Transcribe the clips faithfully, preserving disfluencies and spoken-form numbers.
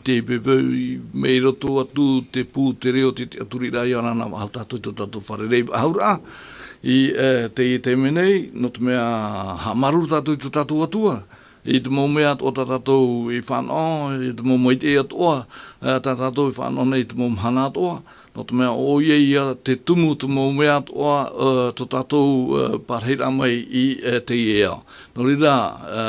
te veveu mai roto atu te pū, te reo, te tiʻaturiraʻa, ʻia ora na vau tātou i tō tātou fārerei-faʻahou-raʻa i, e, teie taime nei, nō te mea haʻamāuruuru tātou i tō tātou Atua, i te mau mea atoʻa tā tātou i fānaʻo, i te mau maitaʻi atoʻa, e, tā tātou i fānaʻo nei i te mau mahana atoʻa, nō te mea ʻoia ia te tumu te mau mea atoʻa, e, tō tātou, e, parahiraʻa mai i, e, teie ao. Nō reira, e,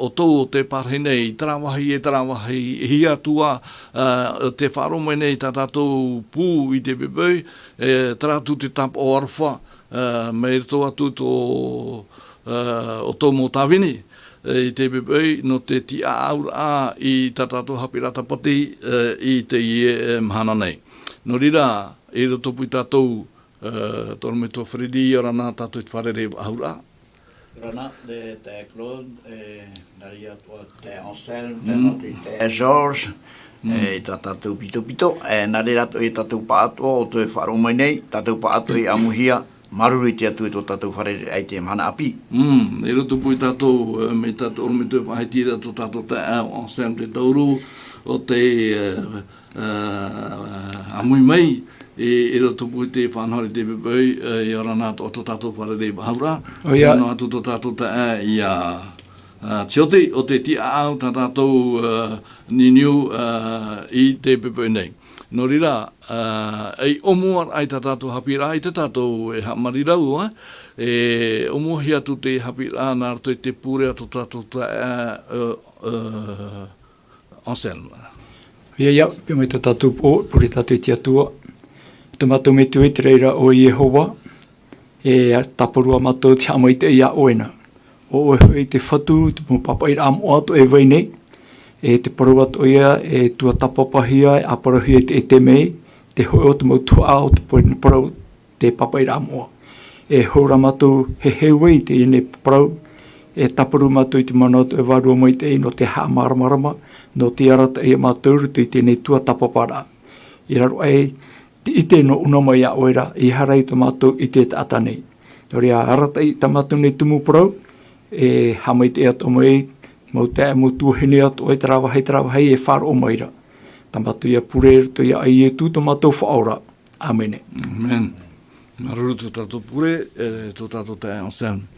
ʻoutou ʻo tē parahi nei, i terā vāhi, e terā vāhi, e hia atu ā, e, tē faʻaroʻo mai nei tā tātou pū i te veveu, e, terā atu te tāpaʻo aroha, e, mai roto atu tō, e, ʻoutou mau tāvini, e, i te veveu, nō te tiʻaʻauraʻa i tā tātou haʻapiʻiraʻa tāpati, e, i teie, e, mahana nei. Nō reira, i roto pū ia tātou, e, tō ʻorometua Freddy, ʻia ora na tātou i te fārerei-faʻahou-raʻa. ʻIa ora na, e, taeaʻe Claude, e, nā reira atoʻa taeaʻe Anselme, Mm. taeaʻe Georges, Mm. e, i tā tātou pitopito, e, nā reira atoʻa ia tātou pāʻatoʻa ʻo tē faʻaroʻo mai nei, tātou pāʻatoʻa i ʻāmuhia, māuruuru i te Atua i tō tātou fārereiraʻa i teie mahana ʻāpī. Mm, i roto pū ia tātou, e, mai tā te ʻorometua e faʻahiti ra tō tātou taeaʻe Anselme Te Tauru, ʻo tē, e, e, ʻāmui mai, e, i roto pū i te faʻanahoraʻa i te veveu, e, ʻia ora na tō, tō tātou fārerei-faʻahou-raʻa. ʻOia. Tē nā atu tō tātou taeaʻe ia, e, Tiote, ʻo tē tiʻaʻau tā tātou, e, niuniu, e, i te veveu nei. Nō reira, e, ei ʻōmuaraʻa i tā tātou haʻapiʻiraʻa, ʻaita tātou e haʻamāuruuru, e, e ʻōmuahia atu te haʻapiʻiraʻa nā roto i te pure a tō tātou taeaʻe, e, e, Anselme. ʻIa, ʻia, pure mai tā tātou pū, pure tātou i te Atua. Tō mātou Metua i te raʻi ra ʻo Iehova, e tāparu ā mātou te haʻamaitaʻi iā ʻoe na. ʻO ʻoe hoʻi te Fatu, te mau pāpaʻiraʻa moʻa atoʻa e vai nei, e te parau atoʻa ia e tuatāpapahia, e ʻāparauhia i te, e te mea, te hōʻē o te mau tuhaʻa o te pure parau, te pāpaʻiraʻa moʻa. E hou rā mātou e heheu ai i teie nei parau, e tāparu mātou i te mana atoʻa e vārua maitaʻi nō te haʻamāramarama, nō te arataʻi ia mātou i roto i teie nei tuatāpaparaʻa. I raro aʻe te ʻite nō ʻuna mai iā ʻoe ra, ʻeiaha rā i tō mātou ʻite taʻata nei. Nō reira, arataʻi tā mātou nei tumu parau, e haʻamaitaʻi atoʻa mai, mau taeaʻe, mau tuahine atoʻa i terā vāhi, terā vāhi e faʻaroʻo mai ra. Tā mātou ia pure i roto iā Ietu tō mātou Faʻaora. ʻĀmene. ʻĀmene. Māuruuru tō tātou pure, e, tō tātou taeaʻe Anselme.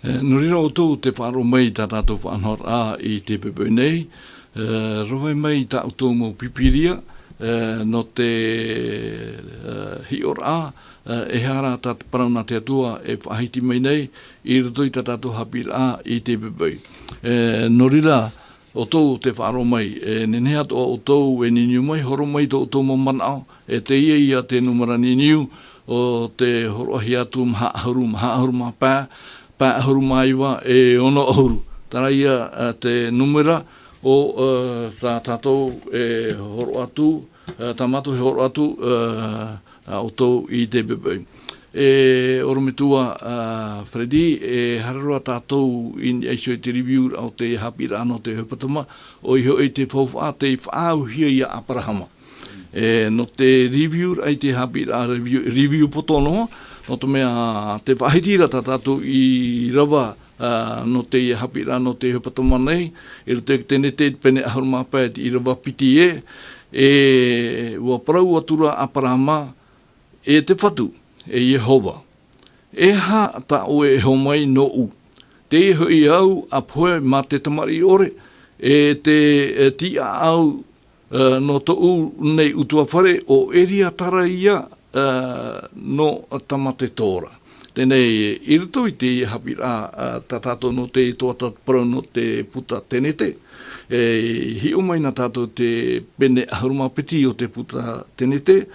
E, nō reira ʻoutou tē faʻaroʻo mai tā tātou faʻanahoraʻa i te veveu nei, e, rave mai tā ʻoutou mau Pīpīria, e, nō te, e, hiʻoraʻa, e, ʻeiaha rā tā te parau nā te Atua e faʻahiti mai nei, i roto i tā tātou haʻapiʻiraʻa i te veveu. E, nō reira, ʻoutou tē faʻaroʻo mai, e nehenehe atoʻa ʻoutou e niuniu mai, horo mai tō ʻoutou mau manaʻo, e teie ia te nūmera niuniu, ʻo tē hōroʻahia atu maha ʻahuru, maha ʻahuru mā pae, pae ʻahuru mā iva, e ono ʻahuru. Terā ia, e, te nūmera ʻo, e, tā tātou e hōroʻa atu, e, tā mātou e hōroʻa atu, e, ā ʻoutou i te veveu. E ʻorometua, ā, Freddy, e haere roa tātou i niʻa iho i te review o te haʻapiʻiraʻa nō te hepetoma, ʻoia hoʻi te faufaʻa tei faʻaauhia iā Aperahama. E, nō te review i te haʻapiʻiraʻa, review, review poto noa, nō te mea tē faʻahiti ra tā tātou ʻīrava, ā, nō te haʻapiʻiraʻa nō te hepetoma nei, i roto i te Tenete pene ʻahuru mā pae te ʻīrava piti ē, e, ʻua parau atu ra Aperahama, E te Fatu, e Iehova, e aha tā ʻoe e hōmai nōʻu? Teie hoʻi au ʻa pohe mā te tamariʻi ʻore, e te, e tiʻaʻau, e, nō tōʻu nei ʻutuāfare ʻo Eriatara ia, e, nō Tamatetora. Teie nei, i roto i te haʻapiʻiraʻa, e, tā tātou nō te tuatāpaparaʻa nō te puta Tenete, e hiʻo mai na tātou te pene ʻahuru mā piti o te puta Tenete,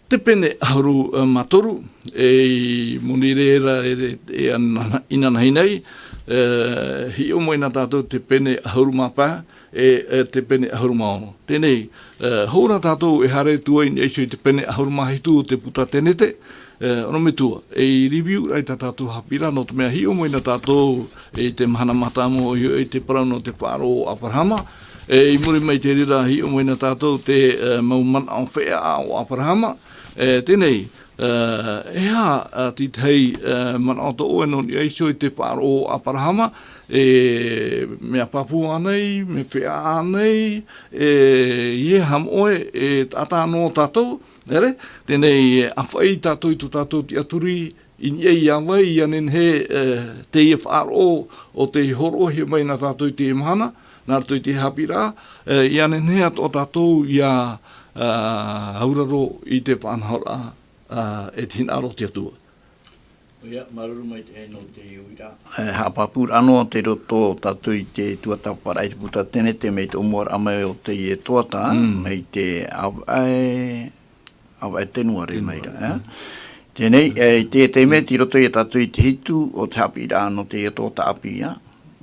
te pene ʻahuru, e, mā toru, e, i muri ra e, e, e ana-, inanahi nei, e, hiʻo mai na tātou te pene ʻahuru mā pae, e, e te pene ʻahuru mā ono. Teie nei, e, hou na tātou e haere atu ai i niʻa iho i te pene ʻahuru mā hitu o te puta Tenete, e, ʻorometua, e i review ai tā tātou haʻapiʻiraʻa nō te mea hiʻo mai na tātou i te mahana mātāmua ʻoia hoʻi te parau nō te faʻaroʻo o Aperahama, e, i muri mai i te reira hiʻo mai na tātou te, e, mau manaʻo feʻaʻa o Aperahama, e, teie nei, e, e aha, e, te tahi, e, manaʻo tō ʻoe nō niʻa iho i te faʻaroʻo o Aperahama, e mea pāpū ānei, mea peʻa ānei, e, ʻeiaha moʻe, e taʻata noa tātou, ʻere, teie nei, e ʻāfaʻi tātou i tō tātou tiʻaturi, i niʻa i ā vai, ʻia nehenehe, e, teie faʻaroʻo, ʻo tei hōroʻahia mai nā tātou i teie mahana, nā roto i te haʻapiʻiraʻa, e, ʻia nehenehe atoʻa tātou ʻia, a, auraro i te faʻanahoraʻa, a, e te hinaʻaro o te Atua. ʻOia, māuruuru maitaʻi nō te uiraʻa. E, haʻapāpūraʻa noa tei roto tātou i te tuatāpaparaʻa i te puta Tenete mai te ʻōmuaraʻa mai o teie tuatā, Mm. mai te ʻāvaʻe, ʻāvaʻe Tenuare Tenuare, mai ra, e? mm. Teie nei, e, i te, te mea tei roto ia tātou i te hitu o te haʻapiʻiraʻa nō teie tuatā ʻāpī, ā,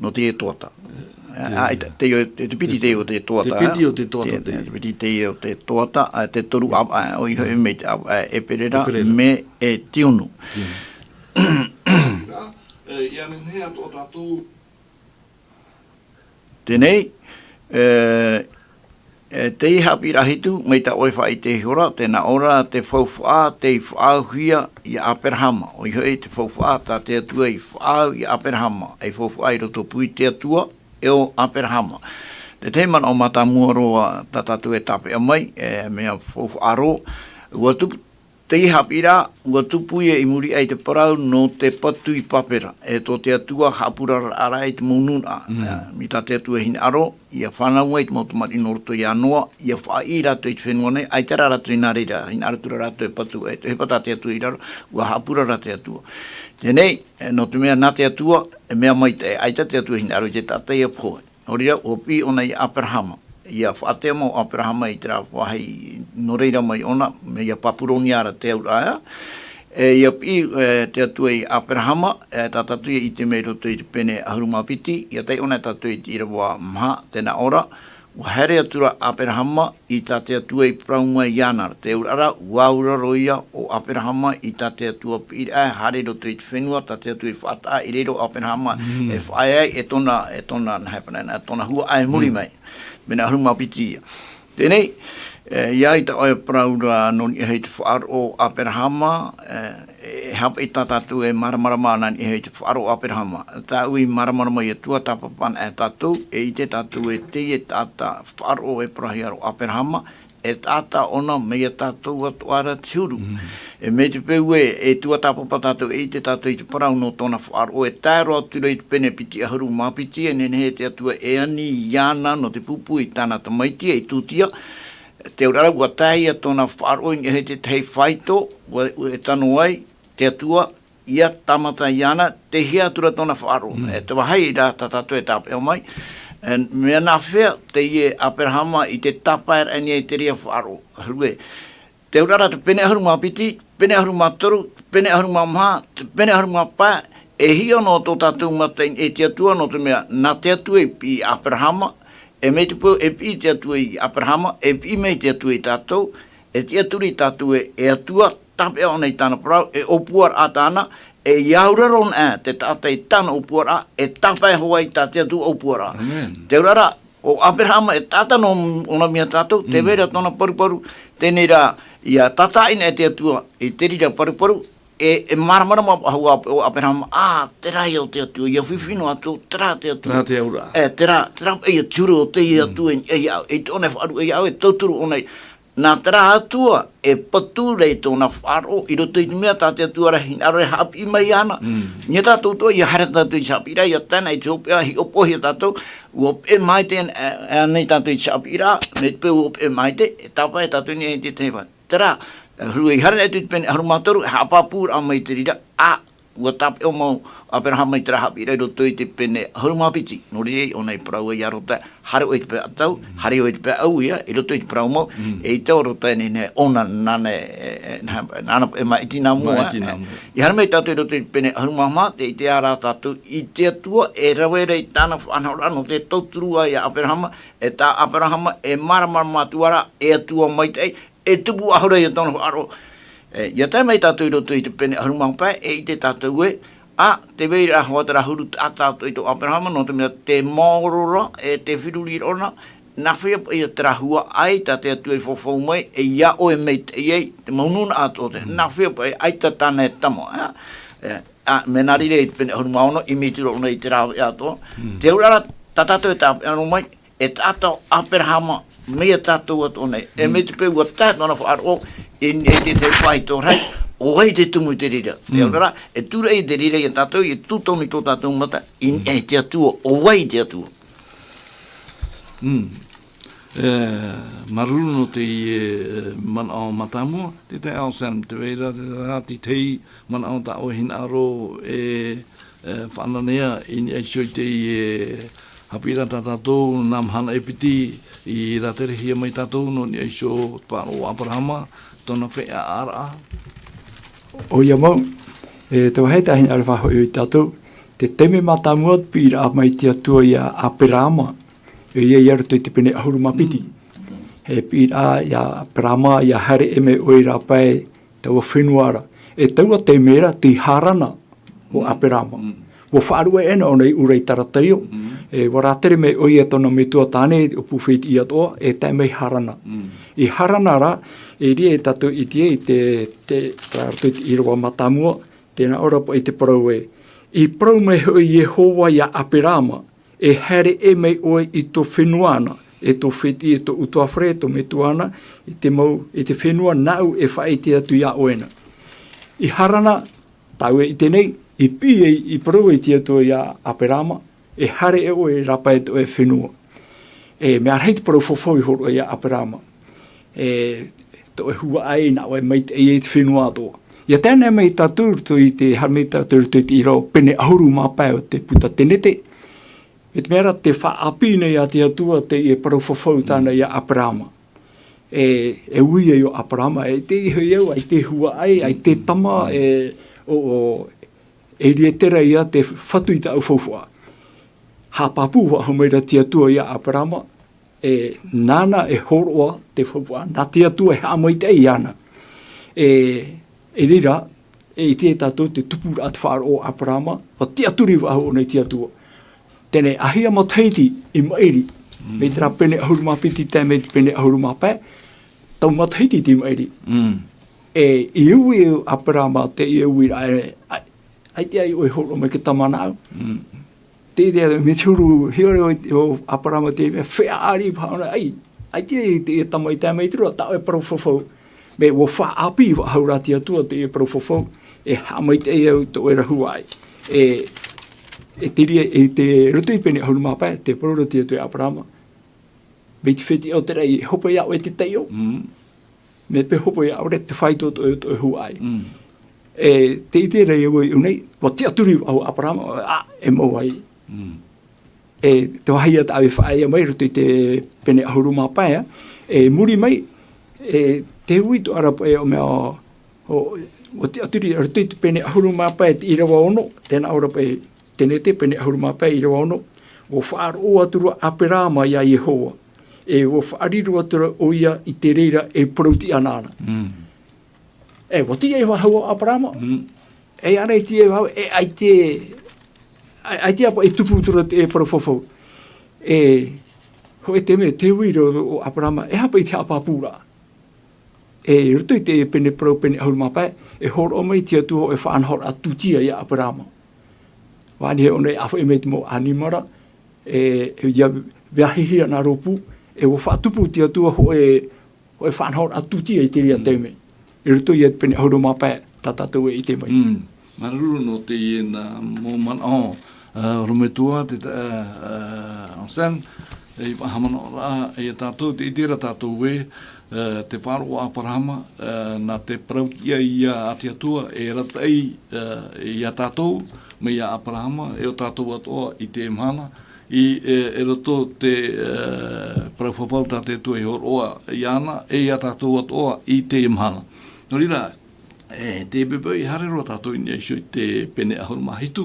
nō teie tuatā. E, Te a, i te, te, te, te piti te o te tuatā, Te piti o te tuatā, te, te te piti te o te tuatā, a, te toru ʻāvaʻe, ʻoia hoʻi mai te ʻāvaʻe ʻEperēra, ʻEperēra. Mē e Tiunu. Tiunu. E, ʻia nehenehe atoʻa tātou. Teie nei, e, e, teie haʻapiʻiraʻa hitu, mai tā ʻoe faʻaʻite iho ra, tē nā ʻō ra, te faufaʻa, tei faʻaauhia ia Aperahama. ʻOia hoʻi, te faufaʻa, tā te Atua i faʻaau ia Aperahama, ei faufaʻa i roto pū i te Atua, e ʻo Aperahama. Te tahi manaʻo mātāmua roa tā tātou e tāpeʻa mai, e mea faufaʻa roa, ʻua tupu, teie haʻapiʻiraʻa, ʻua tupu ia i muri aʻe i te parau nō te patu i Pāpera, e tō te Atua haʻapuraraʻa ra i te mau nūnaʻa. Mm. E, mai tā te Atua e hinaʻaro, ʻia fānau ai te mau tamariʻi nō roto ia Noa, ʻia faʻaʻī rātou i te fenua nei, ʻaita rā rātou i nā reira, hinaʻaro atu ra rātou e patu, e, ʻohipa tā te Atua i raro, ʻua haʻapurara te Atua. Teie nei, e, nō te mea nā te Atua, e mea maitaʻi, ʻaita te Atua e hinaʻaro i te taʻata ʻia pohe. Nō reira, ʻua piʻi ʻōna ia Aperahama. ʻIa faʻatea mau Aperahama i terā vāhi nō reira mai ʻōna, mea ia Papuronia ra te auraʻa. E, ʻia piʻi, e, te Atua ia Aperahama, e, tā tātou ʻia ʻite mai roto i te pene ʻahuru mā piti, ʻia tae ʻōna tātou i te ʻīrava maha, tē nā ʻō ra, ʻua haere atu ra Aperahama i tā te Atua i parau mai iāna, te auraʻa ra, ʻua auraro ia ʻo Aperahama i tā te Atua piʻiraʻa, haere roto i te fenua, tā te Atua i faʻataʻa i reira ʻo Aperahama, Mm. e faʻaea ai, e tōna, e tōna, nā hea parau na, tōna huaʻai i muri Mm. mai. Pene ʻahuru mā piti ia. Teie nei, e, ʻia ʻite ʻoe parau ra nō niʻa i te faʻaroʻo o Aperahama, e, e haʻapaʻo tā tātou e māramarama nā niʻa i te faʻaroʻo o Aperahama. Tāʻu i māramarama ʻia tuatāpapa ana e tātou, e ʻite tātou e teie taʻata faʻaroʻo e parahiraʻa ʻo Aperahama, e taʻata ʻōna mai ia tātou atoʻa ra te huru. Mm. E mai te peu ē, e tuatāpapa tātou, e ʻite tātou i te parau nō tōna faʻaroʻo, e tae roa atu ra i te pene piti ʻahuru mā piti, e nehenehe te Atua e ani iāna nō te pūpū i tāna tamaiti, e Tūtia, te auraʻa ra, ʻua tae ia tōna faʻaroʻo i niʻa i te tahi faito, ʻua, ʻua e tano ai, te Atua, ʻia tāmata iāna, tei hea atu ra tōna faʻaroʻo. Mm. E te vāhi ra tā tātou e tāpeʻa mai, e mea nāfea teie Aperahama i te tāpaeraʻa i niʻa i te reira faʻaroʻo. Huru ē, te auraʻa ra te pene ʻahuru mā piti, pene ʻahuru mā toru, pene ʻahuru mā maha, pene ʻahuru mā pae, e hiʻo noa tō tātou mata i te Atua, nō te mea, nā te Atua i piʻi Aperahama, e mai te peu e piʻi te Atua ia Aperahama, e piʻi mai te Atua ia tātou, e tiʻaturi tātou ē, e Atua, tāpeʻa ʻōna i tāna parau, e ʻōpuaraʻa tāna, e ʻia auraro ana te taʻata i tāna ʻōpuaraʻa, e tāpae hoʻi ai tā te Atua ʻōpuaraʻa. Amen. Te auraʻa ra, ʻo Aperahama e taʻata nō ʻōna mai ia tātou, tē Mm. vai ra tōna paruparu, teie nei rā, ʻia tātaʻi ana e te Atua i te reira paruparu, e, e māramarama paʻi ʻo Aperahama, ā, terā ia ʻo te Atua, ʻia fifi noa atu, terā te Atua. Terā te auraʻa. E, terā, terā paʻi ia te huru o teie Mm. Atua, e, e, e, e ʻōna e faʻaruʻe iāʻu, e tauturu ʻōna i, nā terā Atua e patu ra i tōna faʻaroʻo, i roto i te mea tā te Atua ra e hinaʻaro e haʻapiʻi mai iāna. Mm. Nā tātou atoʻa, ʻia haere tātou i te haʻapiʻiraʻa, ʻia tae na i te hopeʻa, hiʻopoʻahia tātou, ʻua peʻe maitaʻi, e, e, ānei tātou i te haʻapiʻiraʻa, mai te peu ʻua peʻe maitaʻi, e tāpae tātou i niʻa i te tahi vāhi. Terā, e, huru ē, i haere atu i te pene ʻahuru mā toru, e haʻapāpūraʻa mai te reira, ā, ʻua tāpeʻa mau Aperahama i terā haʻapiʻiraʻa i roto i te pene ʻahuru mā piti. Nō reira ʻōna i parau ai ia Rota, haere ʻoe i te pae ʻatau, haere ʻoe i te pae ʻau ia, i roto i te parau mau, Mm. e ʻite ʻo Rota e nehenehe ʻōna nāna e, e, e, nā, nāna e maʻiti nā mua, Maʻiti e, nā mua. I haere mai tātou i roto i te pene ʻahuru mā maha, tē ʻite ra tātou i te Atua e rave ra i tāna faʻanahoraʻa nō te tauturu ia Aperahama, e tā Aperahama e māramarama atu ra, e Atua maitaʻi, e tupu faʻahou ra ia tōna faʻaroʻo. E, ʻia tae mai tātou i roto i te pene ʻahuru mā pae, e ʻite tātou ē, ā, tē vai ra hoʻi terā huru taʻata atoʻa i tō Aperahama, nō te mea te maoro ra, e te feruri ra ʻōna, nāfea paʻi ia terā huaʻai tā te Atua i fafau mai, e ia ʻoe maitaʻi ai, te mau nūnaʻa atoʻa te, Mm. nāfea paʻi ʻaita tāna e tama, ā? E, A, mea nā reira i te pene ʻahuru mā ono, i mea tū roa i te rāveʻa atoʻa. Te auraʻa, tā tātou e tāpeʻa noa mai, e taʻata ʻo Aperahama, mai iā tātou atoʻa nei. E mea tū paʻi ʻua tae tōna faʻaroʻo, i niʻa i te, te faʻahito rahi, ʻo vai te tumu i te reira. Te auraʻa, e tūraʻi te reira iā tātou, e tūtonu i tō tātou mata, i niʻa i te Atua, ʻo vai te Atua. Mm. E, māuruuru nō teie, e, manaʻo mātāmua, te taeaʻe Sam, tē vai ra, te tahi manaʻo tā ʻoe e hinaʻaro e, e, faʻananea i niʻa iho i teie, e, haʻapiʻiraʻa tā tātou, nā mahana e piti, i rāterehia mai tātou, nō niʻa iho te faʻaroʻo o Aperahama, tōna feiʻaʻaraʻa. ʻOia mau, e, te vāhi tā hinaʻaro faʻahoʻi iā tātou, te taime mātāmua te piʻiraʻa mai te Atua iā Aperahama, e ia i roto i te pene ʻahuru mā piti. E piʻiraʻa iā Aperahama, ʻia haere mai ʻoe i rāpae taua fenua ra. E taua taime ra, tei Harana ʻo Aperahama. ʻUa faʻaruʻe ʻē na ʻōna i ʻū rā i Tarataio. E, ʻua rātere mai ʻoia tōna metua tāne, ʻo Pū Fētiʻi atoʻa, e tae mai Harana. I Harana ra, e riro tātou i te, i te, te, tā roto i te ʻīrava mātāmua, tē nā ʻō ra paʻi te parau ē. I parau mai hoʻi Iehova iā Aperahama, e haere mai ʻoe i tō fenua na, e tō fētiʻi, e tō ʻutuāfare, e tō metua na, i te mau, i te fenua nāʻu e faʻaʻite atu iā ʻoe na. I Harana, tāʻu e ʻite nei, i piʻi, i parau ai te Atua iā Aperahama, e haere ʻoe i rāpae tō ʻoe fenua. E, mea rahi te parau fafau i hōroʻa iā Aperahama. E, tō ʻoe huaʻai, nā ʻoe maitaʻi i te fenua atoʻa. ʻIa tae noa mai tātou i roto i te, haere mai tātou i roto i te ʻīrava pene ʻahuru mā pae o te puta Tenete. E te mea ra, tē faʻaʻāpī nei ā te Atua teie parau fafau tāna iā Aperahama. E, e ui ai ʻo Aperahama, e ʻaita hoʻi au, ʻaita e huaʻai, ʻaita e tama, e, ʻo, ʻo, e Elietera ia te fatu i tāʻu faufaʻa. Haʻapāpū faʻahou mai ra te Atua iā Aperahama, e, nāna e hōroʻa te faufaʻa, nā te Atua e haʻamaitaʻi iāna. E, i reira, e ʻite tātou te tupuraʻa te faʻaroʻo o Aperahama, ʻua tiʻaturi faʻahou ʻōna i te Atua. Teie nei, ʻāhia matahiti i maʻiri, mai terā pene ʻahuru mā piti tae mai te pene ʻahuru mā pae, taua matahiti tei maʻiri. E, i ui ʻo Aperahama teie uiraʻa, e, ʻaita ʻoe e hōroʻa mai te tama nāʻu. Te, te, mea huru, hiʻo ʻo Aperahama te mea, feiā ʻāriʻi paha ʻōna, ʻaita, ʻaita te tama i tae mai te roa, tā ʻoe parau fafau. Mea ʻua faʻaʻāpī faʻahou ra te Atua teie parau fafau, e haʻamaitaʻi au tō ʻoe ra huaʻai. E, e te reira, i te roto i pene ʻahuru mā pae, tē parau ra te Atua iā Aperahama. Mai te fētiʻi o te raʻi, e hope iā ʻoe te taiʻo. Mea paʻi hope iā ʻoe te faito o tō, tō huaʻai. E, tē ʻite ra ʻoe i ʻō nei, ʻua tiʻaturi ʻo Aperahama, ʻā, e mau ai. E, te vāhi ia tāʻu e faʻaea mai, roto i te pene ʻahuru mā pae, e, muri mai, e, te ui tō ʻoe ra paʻi ʻo mea, ʻo, ʻo, ʻua tiʻaturi, roto i te pene ʻahuru mā pae, te ʻīrava ono, tē nā ʻō ra paʻi, Tenete, pene ʻahuru mā pae, ʻīrava ono, ʻua faʻaroʻo atu ra Aperahama iā Iehova. E, ʻua faʻariro atu ra ʻoia i te reira e parau-tiʻa nāna. E, ʻua tiʻa faʻahou ʻo Aperahama. E, ʻaita e tiʻa faʻahou, e, ʻaita, ʻai-, ʻaita paʻi e tupu atu ra te parau fafau. E, hōʻē taime, tē ui ra ʻo Aperahama, e aha paʻi te haʻapāpūraʻa. E, i roto i te pene parau, pene ʻahuru mā pae, e hōroʻa mai te Atua hōʻē faʻanahoraʻa tūtia iā Aperahama. Vāhi ʻōna e ʻāfaʻi mai te mau ʻanimara, e, e ʻia veahihia nā rōpū, e ʻua faʻatupu te Atua hōʻē, hōʻē faʻanahoraʻa tūtia i te reira taime. I roto ia i te pene ʻahuru mā pae, tā tātou e ʻite mai. Māuruuru nō teie nā mau manaʻo, ā, ʻorometua, te, ā, ā, Anselme, e, i faʻahaʻamanaʻo ra, e, iā tātou, tē ʻite ra tātou ē, ā, te faʻaroʻo a Aperahama, ā, nā te parau-tiʻa ia a te Atua, e arataʻi, ā, iā tātou, mai iā Aperahama, e ʻo tātou atoʻa i teie mahana, i, e, i roto te, ā, parau fafau tā te Atua i hōroʻa iāna, e iā tātou atoʻa i teie mahana. Nō reira, E, te poʻipoʻi, haere roa tātou i niʻa iho i te pene ʻahuru mā hitu,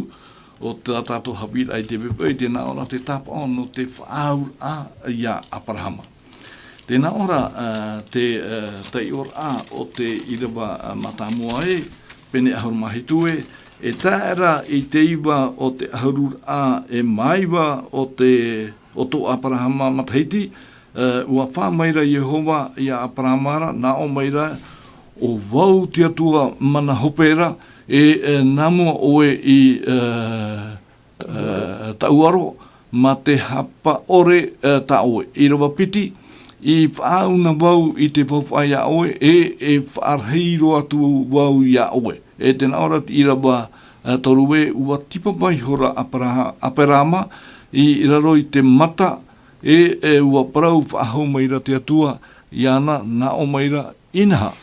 ʻo tā tātou haʻapiʻiraʻa i te poʻipoʻi, tē nā ʻō ra te tāpaʻo nō te faʻaauraʻa iā Aperahama. Tē nā ʻō ra, ā, te, ā, taiʻoraʻa o te ʻīrava, ā, mātāmua ē, pene ʻahuru mā hitu ē, e tae ra i te iva o te ʻahururaʻa e mā iva o te o tō Aperahama matahiti, ā, ʻua fā mai ra Iehova iā Aperahama ra, nā ʻō mai ra, ʻo vau te Atua mana hope ra, e, e, nā mua ʻoe i, e, e, taʻu aro, mā te hapa ʻore, e, tā ʻoe. ʻĪrava piti, i faʻauna vau i te faufaʻa iā ʻoe, e, e faʻarahi roa atu vau iā ʻoe. E tē nā ʻō ra te ʻīrava, e, toru ē, ʻua tīpapa ihora ʻĀperaha-, ʻĀperama, i raro i te mata, e, e, ʻua parau faʻahou maira te Atua, iāna, nā ʻō maira, inaha.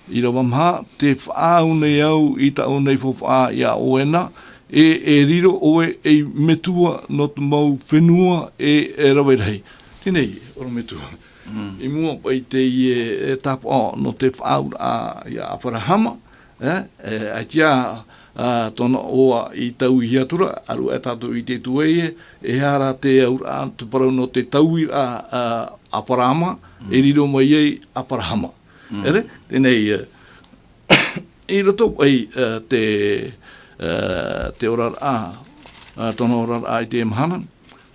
ʻĪrava maha, tē faʻaau nei au i tāʻu nei faufaʻa iā ʻoe na, e, e riro ʻoe ei metua nō te mau fenua e, e rave rahi. Teie nei, ʻorometua. Mm. I mua paʻi teie, e, tāpaʻo nō te faʻaauraʻa iā ʻĀperahama, e, e, ʻaita, a, tōna ʻoaʻoa i tauihi atu ra, ʻaruʻe tātou i te tuai, e, e aha ra te auraʻa, te parau nō te tauiraʻa, a, ʻĀperama, Mm. e riro mai ai ʻĀperahama. Mm. ʻEre, teie nei, e, i roto paʻi, e, te, e, te oraraʻa, e, tōna oraraʻa i te mahana,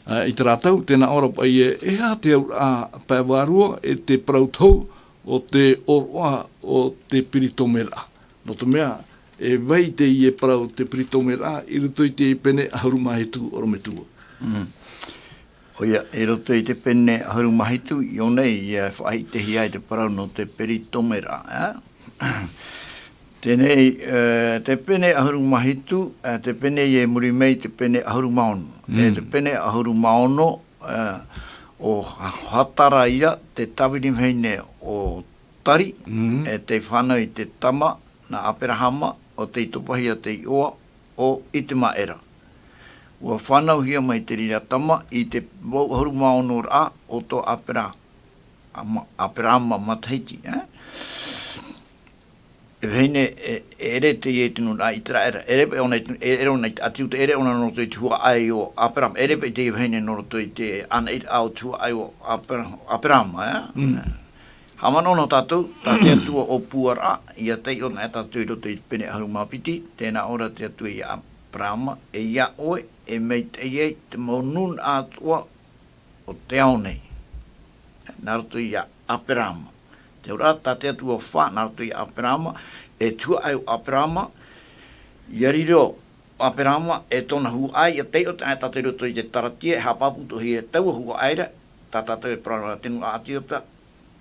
e, i terā tau, tē nā ʻō ra paʻi ē, e aha te auraʻa pae vārua, e te parau tohu o te ʻōroʻa o te peritomeraʻa. Nō te mea, e vai teie parau te peritomeraʻa i roto i te pene ʻahuru mā hitu, ʻorometua. Mm. ʻOia, i roto i te pene ʻahuru mā hitu, i ʻō nei, e faʻaʻitehia ai te parau nō te peritomeraʻa, e? Teie nei, e, te pene ʻahuru mā hitu, e, te pene i muri mai te pene ʻahuru mā ono. E, Mm. te pene ʻahuru mā ono, e, ʻo Ha-, Hataraira, te tāvini vahine o Tari, Mm. e tei fānau i te tama nā ʻĀperahama, ʻo tei topahia te iʻoa ʻo ʻItimaʻera. ʻUa fānauhia mai te reira tama i te vaʻu ʻahuru mā ono raʻa o tō ʻĀpera-, ʻĀma-, ʻĀperama matahiti, e? E vahine, e, e ʻere teie i te nunaʻa ʻĪteraʻera, e ʻere paʻi ʻōna i te, e ʻere ʻōna i te ʻĀti ʻĪteraʻera, e ʻere ʻōna nō roto i te huaʻai o ʻĀperama, e ʻere paʻi teie vahine nō roto i te anairaʻa o te huaʻai o ʻĀpera-, ʻĀperama, e? Mm. Haʻamanaʻo na tātou, tā te Atua ʻōpuaraʻa, ʻia taiʻo na tātou i roto i te pene ʻahuru mā piti, tē nā ʻō ra te Atua iā ʻĀperama, e iā ʻoe, e maitaʻi ai te mau nunaʻa atoʻa o te ao nei. Nā roto iā ʻĀperama. Te auraʻa, tā te Atua fā, nā roto iā ʻĀperama, e te huaʻai o ʻĀperama, ʻia riro ʻo ʻĀperama, e tōna huaʻai, ʻia taiʻo tātou i roto i te taratia, e haʻapāpū atoʻa hia taua huaʻai ra, tā tātou e parau ra te nunaʻa ʻĀti Iuta,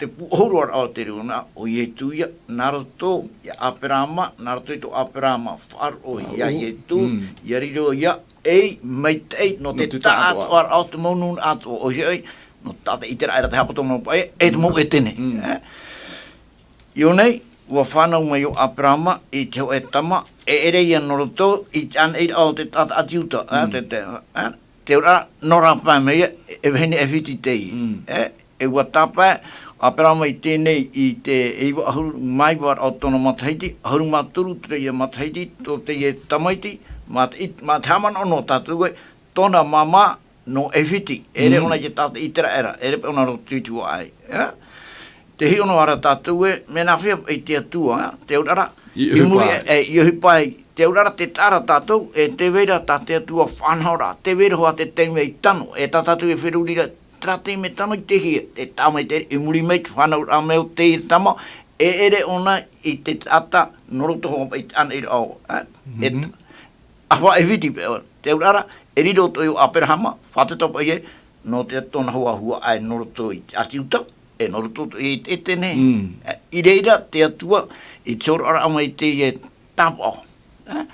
te pūʻohu roa raʻa o te reira nunaʻa, ʻo Ietu ïa, nā roto iā ʻĀperama, nā roto i tō ʻĀperama faʻaroʻo iā Faʻaroʻo. Ietu, Mm. ʻia riro ïa ei maitaʻi nō Nō te te taʻatoʻa. Taʻatoʻa raʻa o te mau nunaʻa atoʻa, ʻoia hoʻi, nō te taʻata ʻĪteraʻera te haʻapoto noa paʻi, e te mau Mm. ʻētene. Mm. E? I ʻō nei, ʻua fānau mai ʻo ʻĀperama i te hōʻē tama, e ʻere ïa nō roto i te anairaʻa o te taʻata ʻĀti Iuta, e, Mm. te, te, e, te auraʻa, nō rāpae mai ïa, e vahine ʻĒfiti teie. Mm. E, e ʻua tāpae ʻo ʻĀperama i teie nei i te iva ʻahuru mā iva raʻa o tōna matahiti, ʻahuru mā toru terā matahiti, tō teie tamaiti, mā te, mā te haʻamanaʻo noa tātou ē, tōna māmā nō ʻĒfiti, e ʻere Mm. ʻōna i te taʻata ʻĪteraʻera, e ʻere paʻi ʻōna nō roto i te huaʻai, e? Tē hiʻo noa ra tātou ē, mea nāfea paʻi te Atua, e? Te auraʻa, I ʻohipa i muri, ai. E, i ʻohipa ai, te auraʻa tē taʻa ra tātou, e tē vai ra tā te Atua faʻanahoraʻa, tē vai ra hoʻi te taime i tano, e tā tātou e feruri ra, terā taime tano i te hia, e tae mai te, i muri mai te fānauraʻa mai o te tama, e ʻere ʻōna i te taʻata nō roto hoʻi paʻi i te anairaʻa, e? E Mhm. ʻĀfiti paʻi, te auraʻa, e riro atoʻa ʻo ʻĀperama, fātata paʻi ē, nō te tōna hoa huaʻai nō roto i te ʻĀti Iuta, e nō roto i te ʻētene. Mm. E, i reira te Atua, i te hōroʻaraʻa mai teie tāpaʻo. E,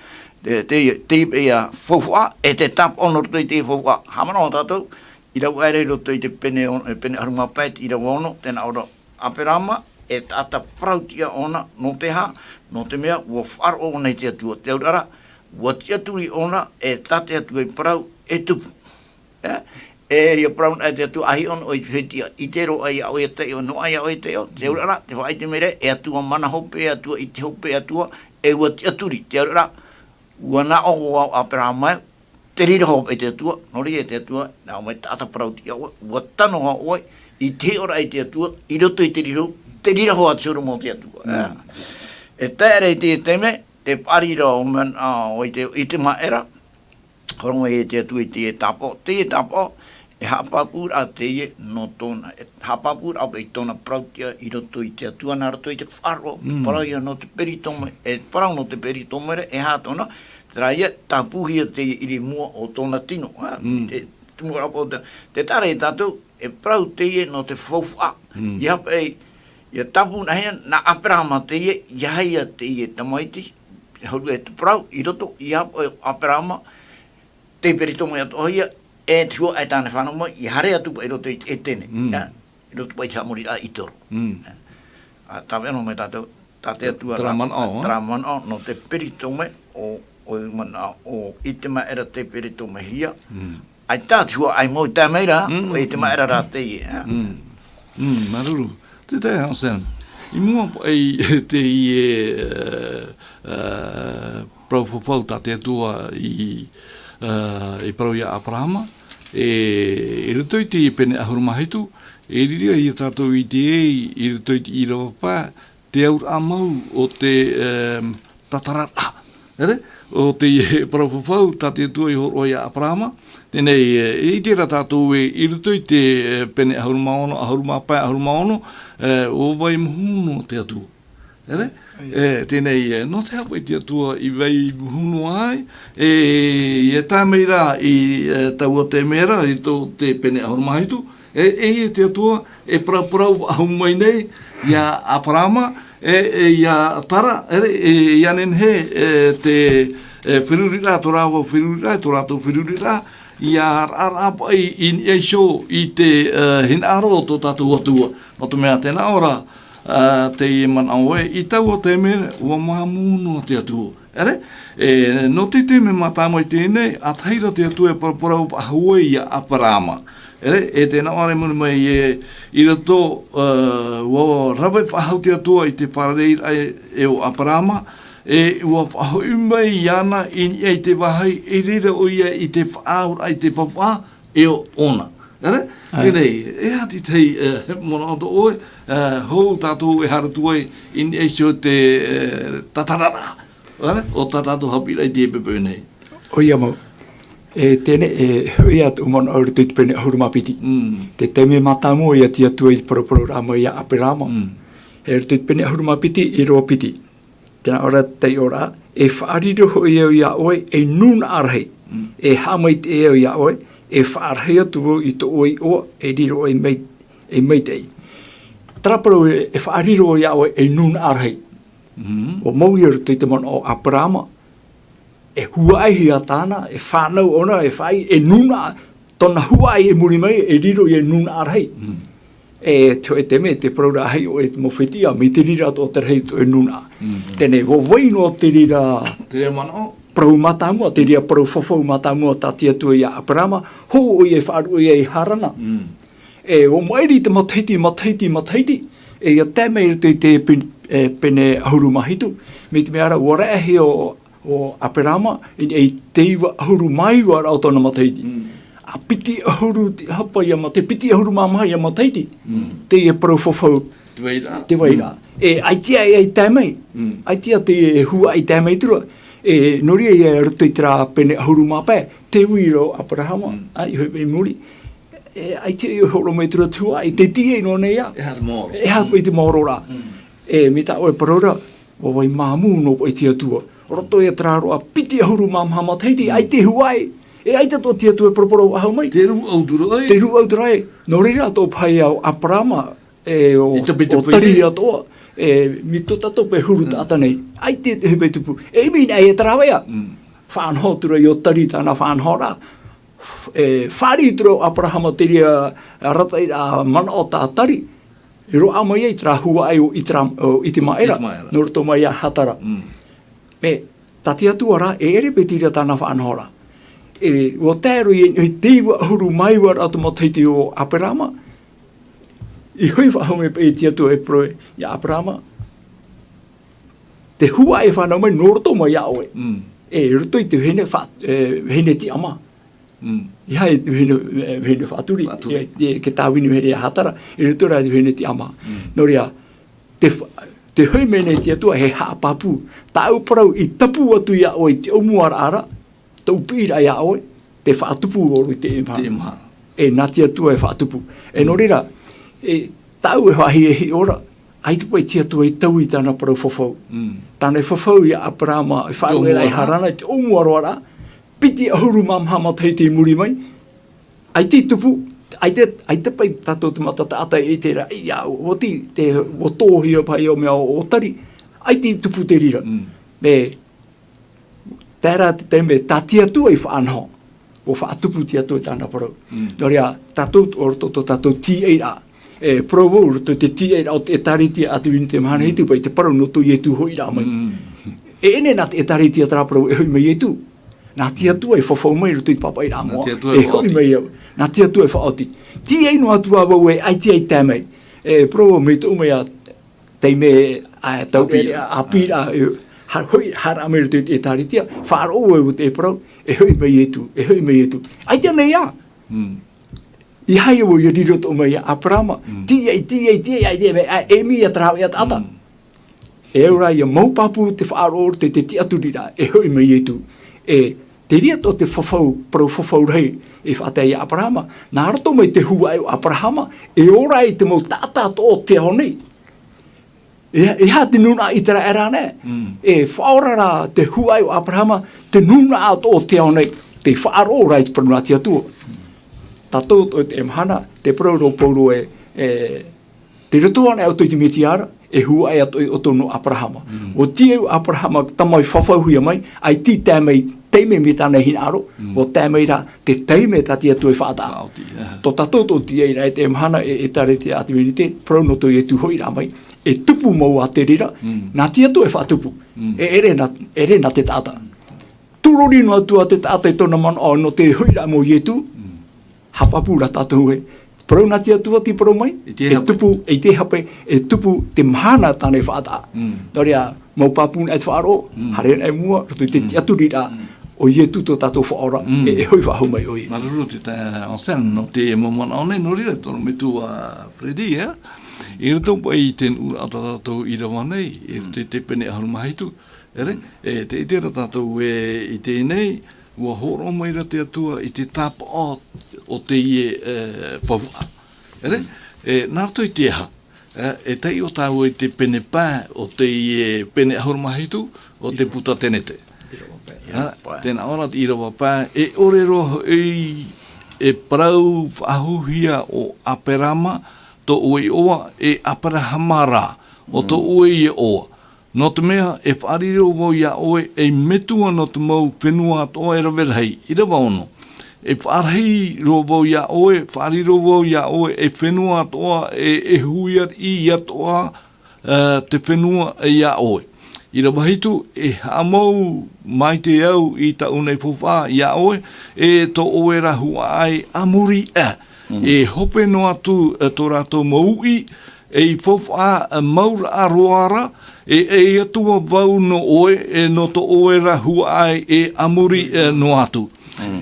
te, te, teie faufaʻa, e te tāpaʻo nō roto i teie faufaʻa. Haʻamanaʻo tātou, i rave aʻera i roto i te pene on-, pene ʻahuru mā pae, te ʻīrava ono, tē nā ʻō ra, ʻĀperama, e taʻata parau tiʻa ʻōna, nō te aha, nō te mea, ʻua faʻaroʻo ʻōna i te Atua, te auraʻa, ʻua tiʻaturi ʻōna, e tā te Atua i parau, e tupu. E, e, ʻia parau na te Atua, ʻaita ʻōna ʻoe i te fetiʻa, ʻite roa ïa ʻoe e taiʻo, noaʻa ïa ʻoe e taiʻo, te auraʻa, tē faʻaʻite mai ra, e Atua mana hope, e Atua ʻite hope, e Atua, e ʻua tiʻaturi, te auraʻa, ʻua nā ʻō ʻo ʻĀperama, te reira hoʻi paʻi te Atua, nō reira te Atua, nā ʻō mai taʻata parau tiʻa ʻoe, ʻua tano hoʻi ʻoe, i te hiʻoraʻa i te Atua, i roto i te riro, te reira hoʻi te huru mō te Atua. Mm. E tae ra i te taime, te paʻari ra ʻo Man-, ā, ʻo i te, i te Maʻera, horo mai e te Atua i te tāpaʻo, te tāpaʻo, E haʻapāpūraʻa teie nō tōna, e haʻapāpūraʻa paʻi tōna parauʻtiʻa i roto i te Atua, nā roto i te faʻaroʻo, Mm. parau ia nō te peritome, e parau nō te peritome ra, e aha tōna, terā ia, tāpūhia teie i mua o tōna tino, ā, Mm. te, te mua rapo o te, te tara e tātou, e parau teie nō te faufaʻa. Mm. ʻIa paʻi, ʻia tāpū nahea, nā Aperahama teie, ʻia haere teie tamaiti, huru e te parau, i roto, ʻia paʻi Aperahama, te peritome atoʻa ia, e te huaʻai tāna e fānau mai, ʻia haere atu paʻi i roto i te Etene. Mm. Ā, i roto paʻi i te haʻamoriraʻa i toro. Mm. Ā, tāpeʻa noa mai tātou, tā te Atua Terā ra, manaʻo, ā? terā manaʻo, nō te peritome, ʻo, ʻo manaʻo, ʻo ʻite mai ra te peritomehia. Mm. ʻAita te huaʻai mau i tae mai ra, Mm. ʻo ʻite mai ra rā teie, ā. Mm. Mm, māuruuru. Te taeaʻe Hansen. I mua paʻi teie, ā, ā, parau fafau tā te Atua i, ā, i parau ia Aperahama, e, i roto i te pene ʻahuru mā hitu, e riro ia tātou i te, i roto i te ʻīrava pae, te auraʻa mau o te, ā, tātararaʻa. Ere? ʻO te parau fafau, tā te Atua i hōroʻa ia Aperahama. Teie nei, e, i ʻite ra tātou ē, i roto i te, e, pene ʻahuru mā ono, ʻahuru mā pae, ʻahuru mā ono, e, ʻua vai mauhaʻa te Atua. Ere? Āe. E, teie nei, e, nō te aha paʻi te Atua i vai mauhaʻa ai, e, ʻia tae mai ra i, e, taua taime ra, i tō te pene ʻahuru mā hitu, e, e, e te Atua, e paraparau faʻahou mai nei, ia Aperahama, e, e, ia Tara, e, e, ʻia nehenehe, e, te, e, feruriraʻa, tō rāua feruriraʻa, tō rātou feruriraʻa, ʻia raʻaraʻa paʻi i, i niʻa iho i te, e, hinaʻaro o tō tātou Atua. Nō te mea tē nā ʻō ra, e, teie manaʻo ē, i taua taime, ʻua māmū noa te Atua. Ere? E, nō te taime mātāmua i teie nei, ʻa tahi ra te Atua e paraparau faʻahou ai ia Aperahama. Ere? E tē nā ʻō ra i muri mai ē, i roto, e, ʻua rave faʻahou te Atua i te fārereiraʻa e, e ʻo Aperahama, e ʻua faʻahoʻi mai iāna i niʻa i te vāhi, e reira ʻoia i te faʻaauraʻa i te faufaʻa, e ʻo ʻōna. Ere? Āe. Teie nei, e aha te tahi, e, manaʻo tō ʻoe, e, hou tātou e haere atu ai i niʻa iho i te, e, tātararaʻa. Ere? ʻO tā tātou haʻapiʻiraʻa i teie poʻipoʻi nei. ʻOia mau. E teie nei, e, hoʻi ā tōʻu manaʻo i roto i te pene ʻahuru mā piti. Mm. Te taime mātāmua ia te Atua i paraparau ra mai ia Aperahama. Mm. E roto i te pene ʻahuru mā piti, ʻīrava piti. Tē nā ʻō ra te taiʻoraʻa, e faʻariro hoʻi au ia ʻoe ei nūnaʻa rahi. Mm. E haʻamaitaʻi au ia ʻoe, e faʻarahi atu vau i tō ʻoe iʻoa, e riro ei mai-, ei maitaʻi. Terā parau e, e faʻariro ia ʻoe ei nūnaʻa rahi. Mm. ʻUa mau ia i roto i te manaʻo o Aperahama, e huaʻaihia tāna, e fānau ʻōna, e faʻaʻī, e nūnaʻa, tōna huaʻai i muri mai, e riro ia ei nūnaʻa rahi. Mm. E te hōʻē taime, te parau ra ʻaita ʻoe te mau fētiʻi, mai te reira atoʻa te rahi o tō ʻoe nūnaʻa. Mm. Teie nei, ʻua vai noa te reira Te reira manaʻo. parau mātāmua, te reira parau fafau mātāmua tā te Atua ia Aperahama, hou ʻoia e faʻaruʻe ia i Harana. Mm. E, ʻua maʻiri te matahiti, matahiti, matahiti, e, ʻia tae mai i roto i te pen-, e, pene ʻahuru mā hitu, mai te mea ra, ʻua raʻehia ʻo ʻo Aperahama, i, i te iva ʻahuru mā iva ra o tōna matahiti. Mm. ʻA piti ʻahuru te hapa ia mata-, piti ʻahuru mā maha ia matahiti. Mm. Teie parau fafau. Te vai ra. Te vai ra. Mm. E, ʻaita e, e tae mai. Mm. ʻAita te huaʻai i tae mai atu ra. E, nō reira ia i roto i terā pene ʻahuru mā pae. Te ui ra ʻo Aperahama. Mm. ʻA, i hoʻi mai i muri. E, ʻaita e hōroʻa mai atu ra te huaʻai, tē tīaʻi noa nei ā. E aha te maoro. E aha paʻi te maororaʻa. Mm. E, mai tā ʻoe parau ra, ʻua vai māmū noa paʻi te Atua. Roto ia terā roa piti ʻahuru mā maha matahiti, Mm. ʻaita e huaʻai. E ʻaita atoʻa te Atua e paraparau faʻahou mai. Te rūʻau atu ra ē. Te rūʻau atu ra ē. Nō reira atoʻa paha ia ʻo Aperahama, e, ʻo, I tapitapi ʻo Tari nei. atoʻa, e, mai tō tātou pae huru Mm. taʻata nei. ʻAita e, e pae tupu. E ʻimi nei e terā vai ā. Mm. Faʻanaho atu ra ʻo Tari tāna faʻanahoraʻa. E, fāriʻi atu ra ʻo Aperahama te reira arataʻiraʻa manaʻo tā Tari. I roaʻa mai ai terā huaʻai o Itera-, o Itemaʻera, Itemaʻera. Nō roto mai ia Hatara. Mm. E, tā te Atua rā, e ʻere paʻi te reira tāna faʻanahoraʻa. E, ʻua tae roa i, i te iva ʻahuru mā iva ra atu matahiti o Aperahama, i hoʻi faʻahou mai paʻi te Atua e parau ia Aperahama, te huaʻai e fānau mai, nō roto mai ia ʻoe. Mm. E, i roto i te vahine fa-, e, vahine tiʻamā. Mm. ʻEiaha e te vahine, e, vahine faʻaturi, Faʻaturi. e, e, ke tāvini vahine ia Hatara, i roto rā i te vahine tiʻamā. Mm. Nō reira, te fa-, te hoʻi mai nei te Atua, e haʻapāpū. Tāʻu parau i tapu atu ia ʻoe i te ʻōmuaraʻa ra, tōʻu piʻiraʻa ia ʻoe, tē faʻatupu roa i teie mahana. Teie mahana. E nā te Atua e faʻatupu. E nō reira, e tāʻu e faʻahi e hiʻo ra, ʻaita paʻi te Atua i taui i tāna parau fafau. Tāna e fafau iā Aperahama, e faʻaue ra i Harana, i te ʻōmua roa ra, piti ʻahuru mā maha matahiti i muri mai, ʻaita i tupu, ʻaita, ʻaita paʻi tātou te mata taʻata e ʻite ra, ia, ʻua oti, te, ʻua tōhia paʻi ʻo mea ʻo, ʻo tari, ʻaita i tupu te reira. E, Terā te taime, tā te Atua i faʻanaho, ʻua faʻatupu te Atua i tāna parau. Nō reira, tātou, ʻo roto tō tātou tīaʻiraʻa. E, parau vau, roto i te tīaʻiraʻa o te ʻĒtārētia Adventiste mahana hitu, paʻi te parau nō tō Ietu hoʻiraʻa mai. E ʻere nā te ʻĒtārētia terā parau e hoʻi mai Ietu. Nā te Atua e fafau mai roto i te pāpaʻiraʻa moʻa. E hoʻi mai au. Nā te Atua e faʻaoti. Tīaʻi noa atu ā vau e, ʻaita i tae mai. E, parau vau, mai tōʻu mai ā, taime, ā, tau ʻāpī, ʻāpī, ā, e, ha-, hoʻi, haere mai roto i te ʻĒtārētia, faʻaroʻo vau i te parau, e hoʻi mai Ietu, e hoʻi mai Ietu. ʻAita nei ā. ʻEiaha vau ia riro atoʻa mai iā Aperahama, tīaʻi, tīaʻi, tīaʻi, ʻaita e mea, ā, e mea ia te rāveʻa taʻata. E au rā ia mau pāpū te faʻaroʻo roto i te tiʻaturiraʻa, e hoʻi mai Ietu. E, te reira atoʻa te fafau, parau fafau rahi, e faʻatae iā Aperahama, nā roto mai te huaʻai o Aperahama, e ora ai te mau taʻata atoʻa o te ao nei. E, e aha te nūnaʻa ʻĪteraʻera nei? E faʻaora ra te huaʻai o Aperahama, te nūnaʻa atoʻa o te ao nei, tei faʻaroʻo ra i te parau nā te Atua. Tātou atoʻa i teie mahana, tē parau ra ʻo Paulo ē, e, tei roto anaʻe ʻoutou i te Mesia ra, e huaʻai atoʻa ʻoutou nō Aperahama. ʻUa tīaʻi Aperahama, tamaʻi fafauhia mai, ʻaita i tae mai, taime mai tāna e hinaʻaro, ʻua tae mai rā, te taime tā te Atua e faʻataʻa. Faʻaoti, ā. Tō tātou atoʻa tīaʻiraʻa i teie mahana, e, ʻĒtārētia Adventiste, parau nō tō Ietu hoʻiraʻa mai, e tupu mau ā te reira, nā te Atua e faʻatupu. E, ʻere nā, ʻere nā te taʻata. Tūrori noa atu ā te taʻata i tōna manaʻo nō te hoʻiraʻa mau o Ietu, haʻapāpū rā tātou ē. Parau nā te Atua tei parau mai, e tupu, e te hape, e tupu te mahana tāna e faʻataʻa. Nō reira, mau pāpū nei te faʻaroʻo, haere anaʻe i mua, roto i te tiʻaturiraʻa, ʻo Ietu tō tātou Faʻaora, e, e hoʻi faʻahou mai ʻoia. Māuruuru te taeaʻe Anselme, nō te mau manaʻo nei, nō reira, tō ʻorometua Freddy, ē? I roto paʻi i te nuʻuraʻa tā tātou i rave nei, i roto i te pene ʻahuru mā hitu, ʻere, e, tē ʻite ra tātou ē i teie nei, ʻua hōroʻa mai ra te Atua i te tāpaʻo o teie, e, faufaʻa. ʻEre, e, nā roto i te aha, e, e taiʻo tāua i te pene pae o teie pene ʻahuru mā hitu o te puta Tenete. Ā, tē nā ʻō ra te ʻīrava pae, e ʻore roa hoʻi e parau faʻahouhia ʻo Aperahama, tō ʻoe iʻoa, e Aperahama rā, ʻo tō ʻoe iʻoa. Nō te mea, e faʻariro vau iā ʻoe ei metua nō te mau fenua atoʻa e rave rahi, ʻīrava ono. E faʻarahi roa vau iā ʻoe, faʻariro vau iā ʻoe ei fenua atoʻa, e, e hui ariʻi atoʻa, e, te fenua iā ʻoe. ʻĪrava hitu, e haʻamau maite au i tāʻu nei faufaʻa iā ʻoe, e tō ʻoe ra huaʻai a muri aʻe. E hope noa atu, e, tō rātou mau uʻi, ei faufaʻa, e, mauraʻa roa ra, e, ei Atua vau nō ʻoe, e, nō tō ʻoe ra huaʻai, e, a muri, e, noa atu.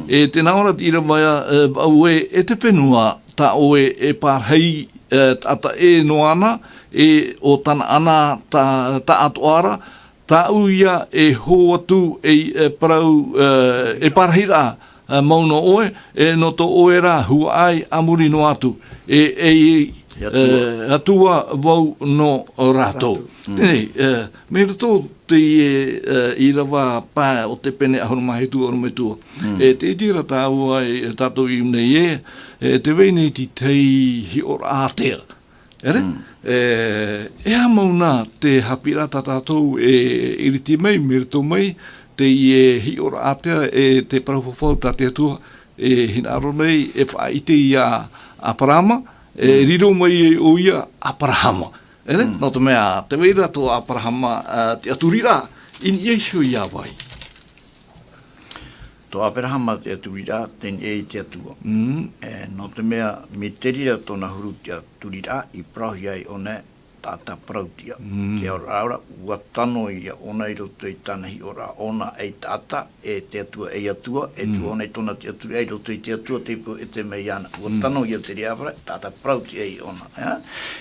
E tē nā ʻō ra te ʻīrava, e, vaʻu ē, e te fenua, tā ʻoe e parahi, e, taʻata ʻē noa na, e ʻo Tanaana tā, taʻatoʻa ra, tāʻu ïa e hō atu ei, e parau, e, e parahiraʻa, e, mau nō ʻoe, e nō tō ʻoe ra huaʻai a muri noa atu, e, e, e, Atua vau nō rātou. Nei, e, mai roto te, e, e, ʻīrava pae o te pene ʻahuru mā hitu, ʻorometua. E, tē ʻite ra tāua, e, tātou i ʻō nei ē, e, tē vai nei te tahi hiʻoraʻa ātea. ʻEre? E, e aha mau na te haʻapiʻiraʻa tā tātou e iriti mai, mai roto mai, teie hiʻoraʻa ātea, e te parau fafau tā te Atua, e hinaʻaro nei, e faʻaʻite iā Aperahama, e riro mai ai ʻoia Aperahama. ʻEre? Nō te mea, tē vai ra tō Aperahama, a, tiʻaturiraʻa, i niʻa iho iā vai. Tō Aperahama tiʻaturiraʻa, tei niʻa i te Atua. E, nō te mea, mai te reira tōna huru tiʻaturiraʻa, i parauhia ai ʻōna, taʻata parauʻtiʻa. Te ao ra, ʻua tano ïa ʻōna i roto i tāna hiʻoraʻa, ʻōna ei taʻata, e te Atua ei Atua, e tuʻu ʻōna i tōna tiʻaturiraʻa i roto i te Atua, tei pū ʻete mai iāna. ʻUa tano ïa te reira ʻāvae, taʻata parauʻtiʻa ïa ʻōna, ē?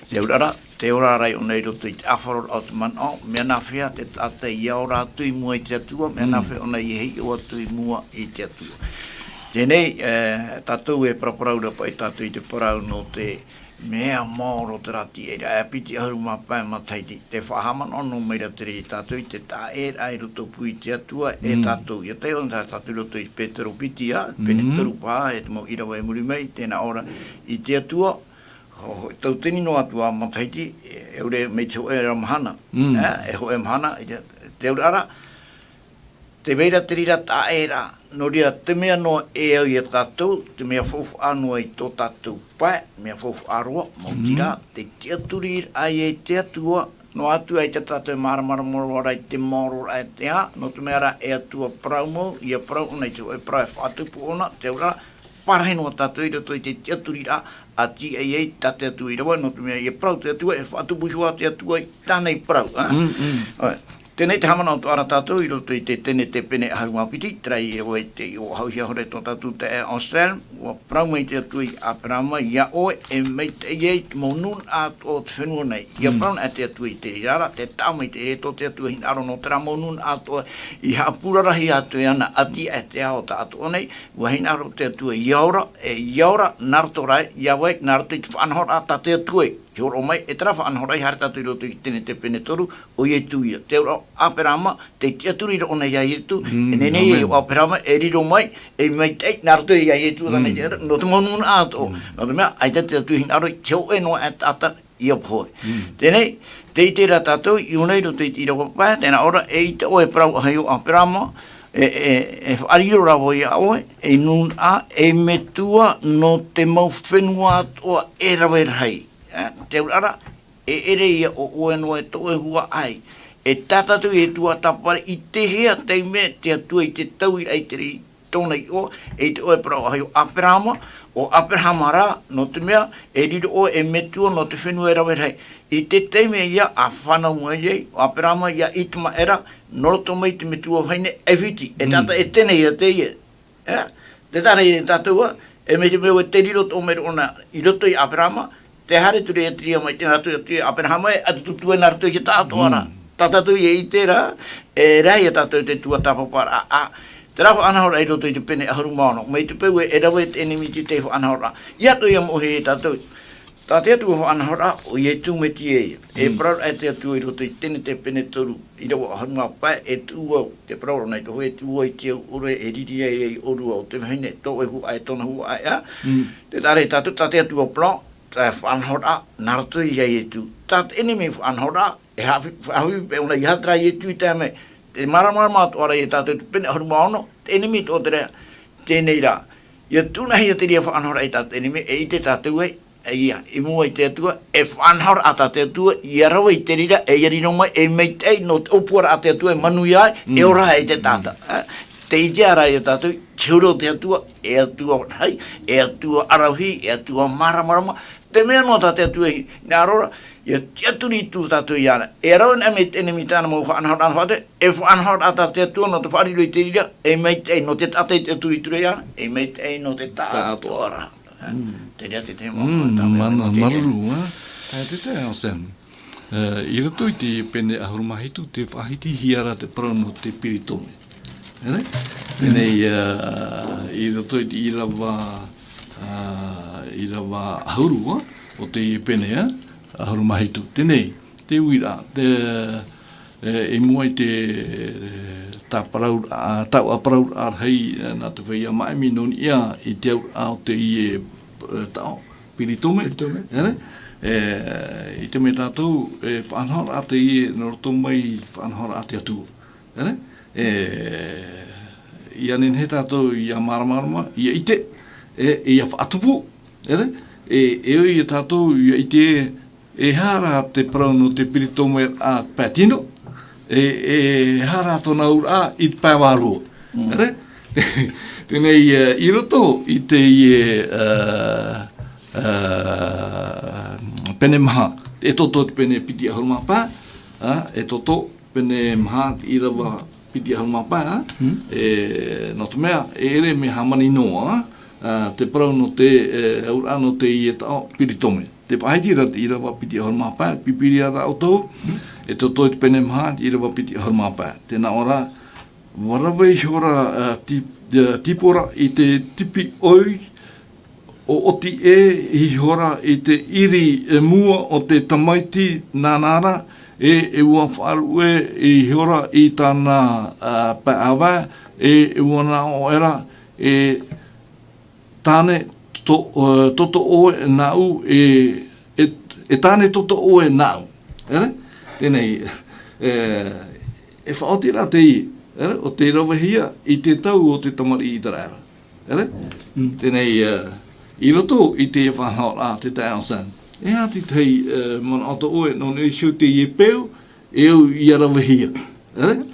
Te auraʻa ra, tē ora ra ʻōna i roto i te ʻāfaroraʻa o te manaʻo, mea nāfea te taʻata i ora atu i mua i te Atua, mea nāfea ʻōna i hiʻo atu i mua i te Atua. Teie nei, e, tātou e paraparau ra paʻi tātou i te parau nō te mea maoro te rā tiʻairaʻa, e piti ʻahuru mā pae matahiti. Tē faʻahaʻamanaʻo noa mai ra terā ia tātou i te taʻaʻēraʻa i roto pū i te Atua e tātou. ʻIa taiʻo na tātou i roto i Petero piti, ā, pene toru paha, e te mau ʻīrava i muri mai, tē nā ʻō ra, i te Atua, ho-, ho-, tauatini noa atu ā matahiti, e, e ʻore mai te hōʻē ra mahana. E, e hōʻē mahana, i te, te auraʻa ra, tē vai ra te reira taʻaʻēraʻa, nō reira te mea noa e au ia tātou, te mea faufaʻa noa i tō tātou pae, mea faufaʻa roa, maoti rā, te tiʻaturiraʻa ia i te Atua, noa atu ai tā tātou e māramarama ra i te maororaʻa e te aha, nō te mea rā e Atua parau mau, ʻia parau ʻōna i te hōʻē parau e faʻatupu ʻōna, te auraʻa, Parahi noa tātou i roto i te tiʻaturiraʻa, ʻa tīaʻi ai tā te Atua ʻīrava, nō te mea ʻia parau te Atua, e faʻatupu iho ā te Atua i tāna i parau, ā? Āe. Teie nei te haʻamanaʻo atoʻa ra tātou i roto i te Tenete pene ʻahuru mā piti, terā ia ʻoe te iʻoa hauhia hore tō tātou taeaʻe Anselme, ʻua parau mai te Atua ia Aperahama, ia ʻoe, e maitaʻi ai te mau nūnaʻa atoʻa o te fenua nei. ʻIa parau na te Atua i te reira ra, tē taʻa mai te reira tō te Atua hinaʻaro nō terā mau nūnaʻa atoʻa i haʻapurarahi atu e ana ʻati e te ao tā atoʻa nei, ʻUa hinaʻaro te Atua ʻia ora, e, ʻia ora, nā roto rā, ʻia vai, nā roto i te faʻanahoraʻa tā te Atua e, i hōroʻa mai, e terā faʻanahoraʻa i haere tātou i roto i te Tenete pene toru, ʻo Ietu ia. Te auraʻa o Aperahama, tei tiʻaturi ra ʻōna ia Ietu, e nehenehe ïa ʻo Aperahama, e riro mai, e maitaʻi, nā roto ia Ietu, tāna i te, nō te mau nūnaʻa atoʻa. Nō te mea, ʻaita te Atua hinaʻaro i te hōʻē noa e taʻata, ʻia pohe. Teie nei, tē ʻite ra tātou, i ʻō nei roto i te ʻīrava pae, tē nā ʻō ra, eʻita ʻoe e parau ʻahiahi iō Aperahama, e, e, e faʻariro rā vau iā ʻoe, ei nūnaʻa, ei metua nō te mau fenua atoʻa e rave rahi. E, te auraʻa ra, e ʻere ïa ʻo ʻoe noa e tō ʻoe huaʻai. E tā tātou e tuatāpaparaʻa i te hea taime te Atua i te tauiraʻa i te rei tōna iʻoa, eʻita ʻoe e parau ʻahiahi iō Aperahama, ʻo Aperahama rā, nō te mea, e riro ʻoe ei metua nō te fenua e rave rahi. I te taime ïa ʻa fānau mai ai, ʻo Aperahama iā ʻĪtemaʻera, nō roto mai te metua vahine ʻAifiti, e taʻata ʻētene ïa teie. E, tē taʻa ra ia tātou ā, e mai te mea ʻua riro atoʻa mai ra ʻōna, i roto iā Aperahama, Tē haere atu ra te reira mai, tē nā roto ia Aperahama e ʻatuʻatu atu ai nā roto i te taʻatoʻaraʻa. Tā tātou e ʻite ra, e rave ia tātou te tuatāpaparaʻa. Terā faʻanahoraʻa i roto i te pene ʻahuru mā ono. Mai te peu e rave te ʻenemi i te faʻanahoraʻa. ʻIa atoʻa ïa moʻohia ia tātou. Tā te Atua faʻanahoraʻa, ʻo Ietu Metia ïa. E parau ra te Atua i roto i te Tenete pene toru, ʻīrava ʻahuru mā pae, e tuʻu au. Te parau ra nei, tō hōʻē tuʻu au i te au ʻore, e riri ai i ʻōrua o te vahine, tō ʻoe huaʻai, tōna huaʻai, ā? Tē taʻa ra ia tātou, tā te Atua parau, Te faʻanahoraʻa, nā roto ia Ietu. Tā te ʻenemi faʻanahoraʻa, e haʻafi-, haʻafifi paʻi ʻōna, ʻeiaha terā Ietu i tae mai. Te māramarama atoʻa ra ia tātou te pene ʻahuru mā ono, te ʻenemi atoʻa terā, teie nei rā. ʻIa tunaʻi ia te reira faʻanahoraʻa i tā te ʻenemi, e ʻite tātou ē, e ʻia, i mua i te Atua, e faʻanahoraʻa tā te Atua, ʻia rave i te reira, e ʻia riro mai, e maitaʻi nō te ʻōpuaraʻa a te Atua, e manuia ai, e ora ai te taʻata. Ā, tē ʻite ra ia tātou, te huru o te Atua, e Atua rahi, e Atua ʻaravihi, e Atua māramarama, Te mea noa tā te Atua i hinaʻaro ra, ʻia tiʻaturi atu tātou iāna. E rave anaʻe mai te ʻenemi i tāna mau faʻanahoraʻa faʻatere, e faʻanahoraʻa tā te Atua nō te faʻariro i te reira, e maitaʻi nō te taʻata i te Atua i ture iāna, e maitaʻi nō te taʻatoʻaraʻa. Te reira te tahi mau faʻanahoraʻa. Māuruuru, ā. Ā, te tahi, Anselme. Ā, i roto i te pene ʻahuru mā hitu, tē faʻahitihia ra te parau nō te peritome. Ere? Teie nei, ā, i roto i te ʻīrava, ā, ʻīrava ʻahuru, ā, o teie pene, ā, ʻahuru mā hitu. Teie nei, te uiraʻa, te, e, i mua i te, e, tāparauraʻa, tauʻaparau rahi, e, nā te feiā māʻimi nō niʻa i te auraʻa o teie, e, taʻo, peritome. Peritome. Ere? E, i te mea tātou, e, faʻanahoraʻa teie, nō roto mai faʻanahoraʻa a te Atua. Ere? E, ʻia nehenehe tātou ʻia māramarama, ʻia ʻite, e, ʻia faʻatupu, ere? E, e ʻoi ia tātou ʻia ʻite, e aha rā te parau nō te peritome a pae tino, e, e aha rā tōna auraʻa i te pae vārua. Ere? Teie nei, e, i roto i teie, e, e, pene maha, Exodo te pene piti ʻahuru mā pae, ā, Exodo pene maha, te ʻīrava piti ʻahuru mā pae, ā? E, nō te mea, e ʻere mea hāmani noa, ā, te parau nō te, e, auraʻa nō teie taʻo peritome. Tē faʻahiti ra te ʻīrava piti ʻahuru mā pae, Pīpīria ra ʻoutou, Exodo te pene maha, te ʻīrava piti ʻahuru mā pae. Tē nā ʻō ra, ʻUa rave ihora, ā, tī-, Tipora i te tipi ʻoi, ʻo ʻoti ʻē ihora i te ʻiri i mua o te tamaiti nāna ra, e, e ʻua faʻaruʻe ihora i tāna, ā, pae ʻāvae, e, e ʻua nā ʻō ʻera, e tāne to-, ā, toto ʻoe nāʻu, e, e, e tāne toto ʻoe nāʻu. ʻEre? Teie nei, e, e faʻaoti rā teie, ʻere? ʻO tē ravehia i te tau o te tamariʻi ʻĪteraʻera. ʻEre? Mm. Teie nei, ā, i roto i te faʻanahoraʻa a te taeaʻe Anselme. E aha te tahi, ā, manaʻo tō ʻoe, nō niʻa iho i teie peu, e au ʻia ravehia. ʻEre?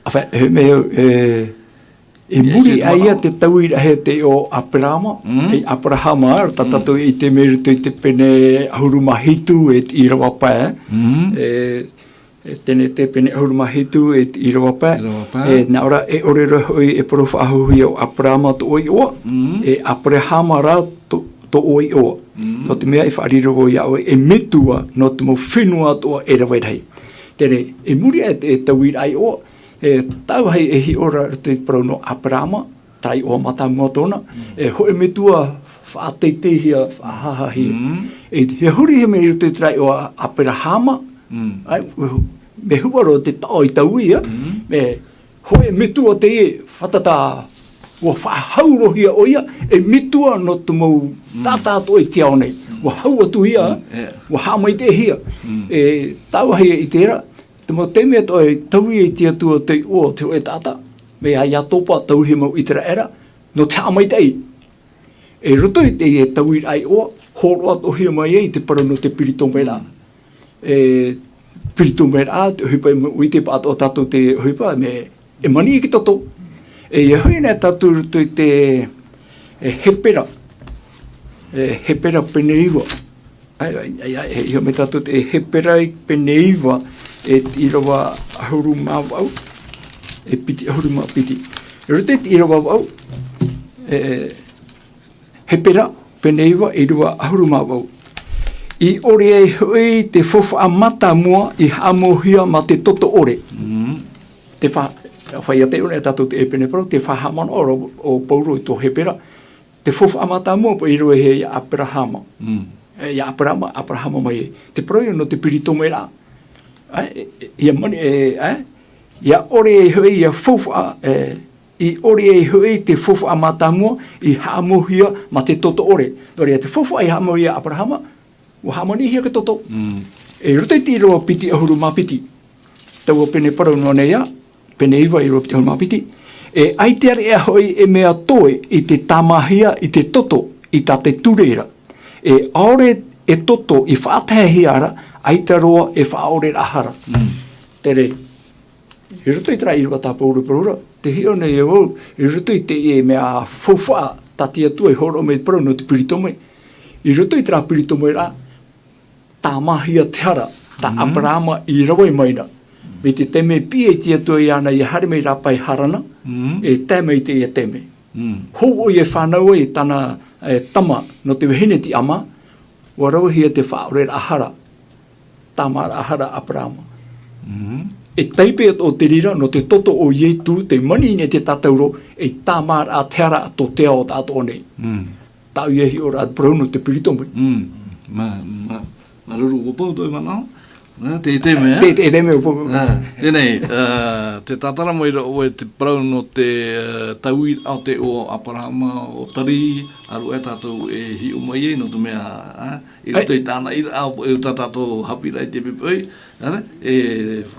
ʻĀfaʻi, e mea, e, i muri aʻe ia te tauiraʻahia o Aperahama, Mm. e Aperahama, ā, tā Mm. tātou i ʻite mai i roto i te pene ʻahuru mā hitu e te ʻīrava pae, Mm. e, e Tenete pene ʻahuru mā hitu e te ʻīrava pae, ʻĪrava pae. E, nā ʻō ra, e ʻore roa hoʻi e parau faʻahou ia ʻo Aperahama tō ʻoe iʻoa, Mm. e Aperahama rā tō, tō ʻoe iʻoa. Mm. Nō te mea e faʻariro vau iā ʻoe, e metua nō te mau fenua atoʻa e rave rahi. Teie nei, i muri aʻe te, e tauiraʻa iʻoa, e tāʻu vāhi e hiʻo ra i roto i te parau nō Aperahama, terā iʻoa mātāmua tōna, Mm. e hōʻē metua faʻateiteihia, faʻahāhāhia. Mm. E, ʻia hurihia mai i roto i terā iʻoa Aperahama, Mm. ʻae, mea huʻa roa te taʻo i taui, ā, Mm. mea hōʻē metua teie, fātata, ʻua faʻahaurohia ʻoia, e metua nō te mau Mm. taʻata atoʻa i te ao nei. ʻUa hau atu ia, Mm, e. ʻua haʻamaitaʻihia. Mm. E tāʻu vāhi e ʻite ra, te mau taime atoʻa e taui ai te Atua te iʻoa o te hōʻē taʻata, mai iā Iatopa, tauihaʻa mau ʻĪteraʻera, nō te haʻamaitaʻi. I roto i teie tauiraʻa iʻoa, hōroʻa atoʻahia mai ai te parau nō te peritomeiraʻa. Mm. E, peritomeiraʻa, te ʻohipa i maʻu i te paʻatoʻa tātou te ʻohipa, mea, e maniʻi i te toto. E, ʻia hoʻi na tātou i roto i te, e, Hepera. E, Hepera pene iva. ʻAe, ʻae, ʻae, ʻae, e, ʻia mai tātou te Hepera i pene iva, e te ʻīrava ʻahuru mā vaʻu, e piti ʻahuru mā piti. I roto i te ʻīrava vaʻu, e, Hepera, pene iva, ʻīrava ʻahuru mā vaʻu. I ʻore ai hoʻi te faufaʻa mātāmua i haʻamauhia mā te toto ʻore. Mm. Te fa-, fāʻiʻa tei ʻō nei tātou te pene parau, te faʻahaʻamanaʻo ra ʻo Pauro i tō Hepera. Te faufaʻa mātāmua paʻi i ravehia iā Aperahama. Mm. E, iā Aperahama, Aperahama mai ai. Te parau ia nō te peritomeiraʻa. ʻAe, e, e, ʻia mani-, e, ʻae, ʻia ʻore ai hoʻi ia faufaʻa, e, i ʻore ai hoʻi te faufaʻa mātāmua i haʻamauhia mā te toto ʻore. Nō reira, te faufaʻa i haʻamauhia iā Aperahama, ʻua haʻamaniʻihia te toto. Mm. E roto i te ʻīrava piti ʻahuru mā piti. Taua pene parau noa nei ā, pene iva ʻīrava piti ʻahuru mā piti. E ʻaita reʻa hoʻi e mea toe i te tāmāhia i te toto i tā te ture ra. E ʻaore e toto i faʻataehia ra, ʻaita roa e faʻaʻoreraʻa hara. Mm. Terā, i roto i terā ʻīrava tā Pauro i parau ra, tē hiʻo nei au, i roto i te, e, mea faufaʻa tā te Atua i hōroʻa mai te parau nō te peritome. I roto i terā peritomeiraʻa, tāmāhia te hara, tā Mm. Aperahama i rave mai ra. Mai te taime e piʻi ai te Atua iāna ʻia haere mai i rāpae Harana, Mm. e tae mai i teie taime. Mm. Hou ʻoia e fānau ai i tāna, e, tama nō te vahine tiʻamā, ʻua ravehia te faʻaʻoreraʻa hara. Tāmāraʻa hara a Aperahama. Mm. E taipe atoʻa te reira, nō te toto o Ietu, tē maniʻi nei te tātauro, e tāmāraʻa te hara tō te ao tāʻatoʻa nei. Mm. Tāʻu ia hiʻoraʻa te parau nō te peritome. Mm. Mā, mā, māuruuru ʻua pau tō ʻoe manaʻo. Nā, te, te mea. Te, te, te mea ʻua pau. Nā, teie nei, ā, tē tātara mai ra ʻoe te parau nō te, ā, tauiraʻa o te iʻoa o Aperahama, ʻo Tari, ʻāruʻe tātou e hiʻo mai ai, nō te mea, ā, i roto i tāna ʻīraʻa, e tā tātou haʻapiʻiraʻa i te poʻipoʻi, ʻere, e,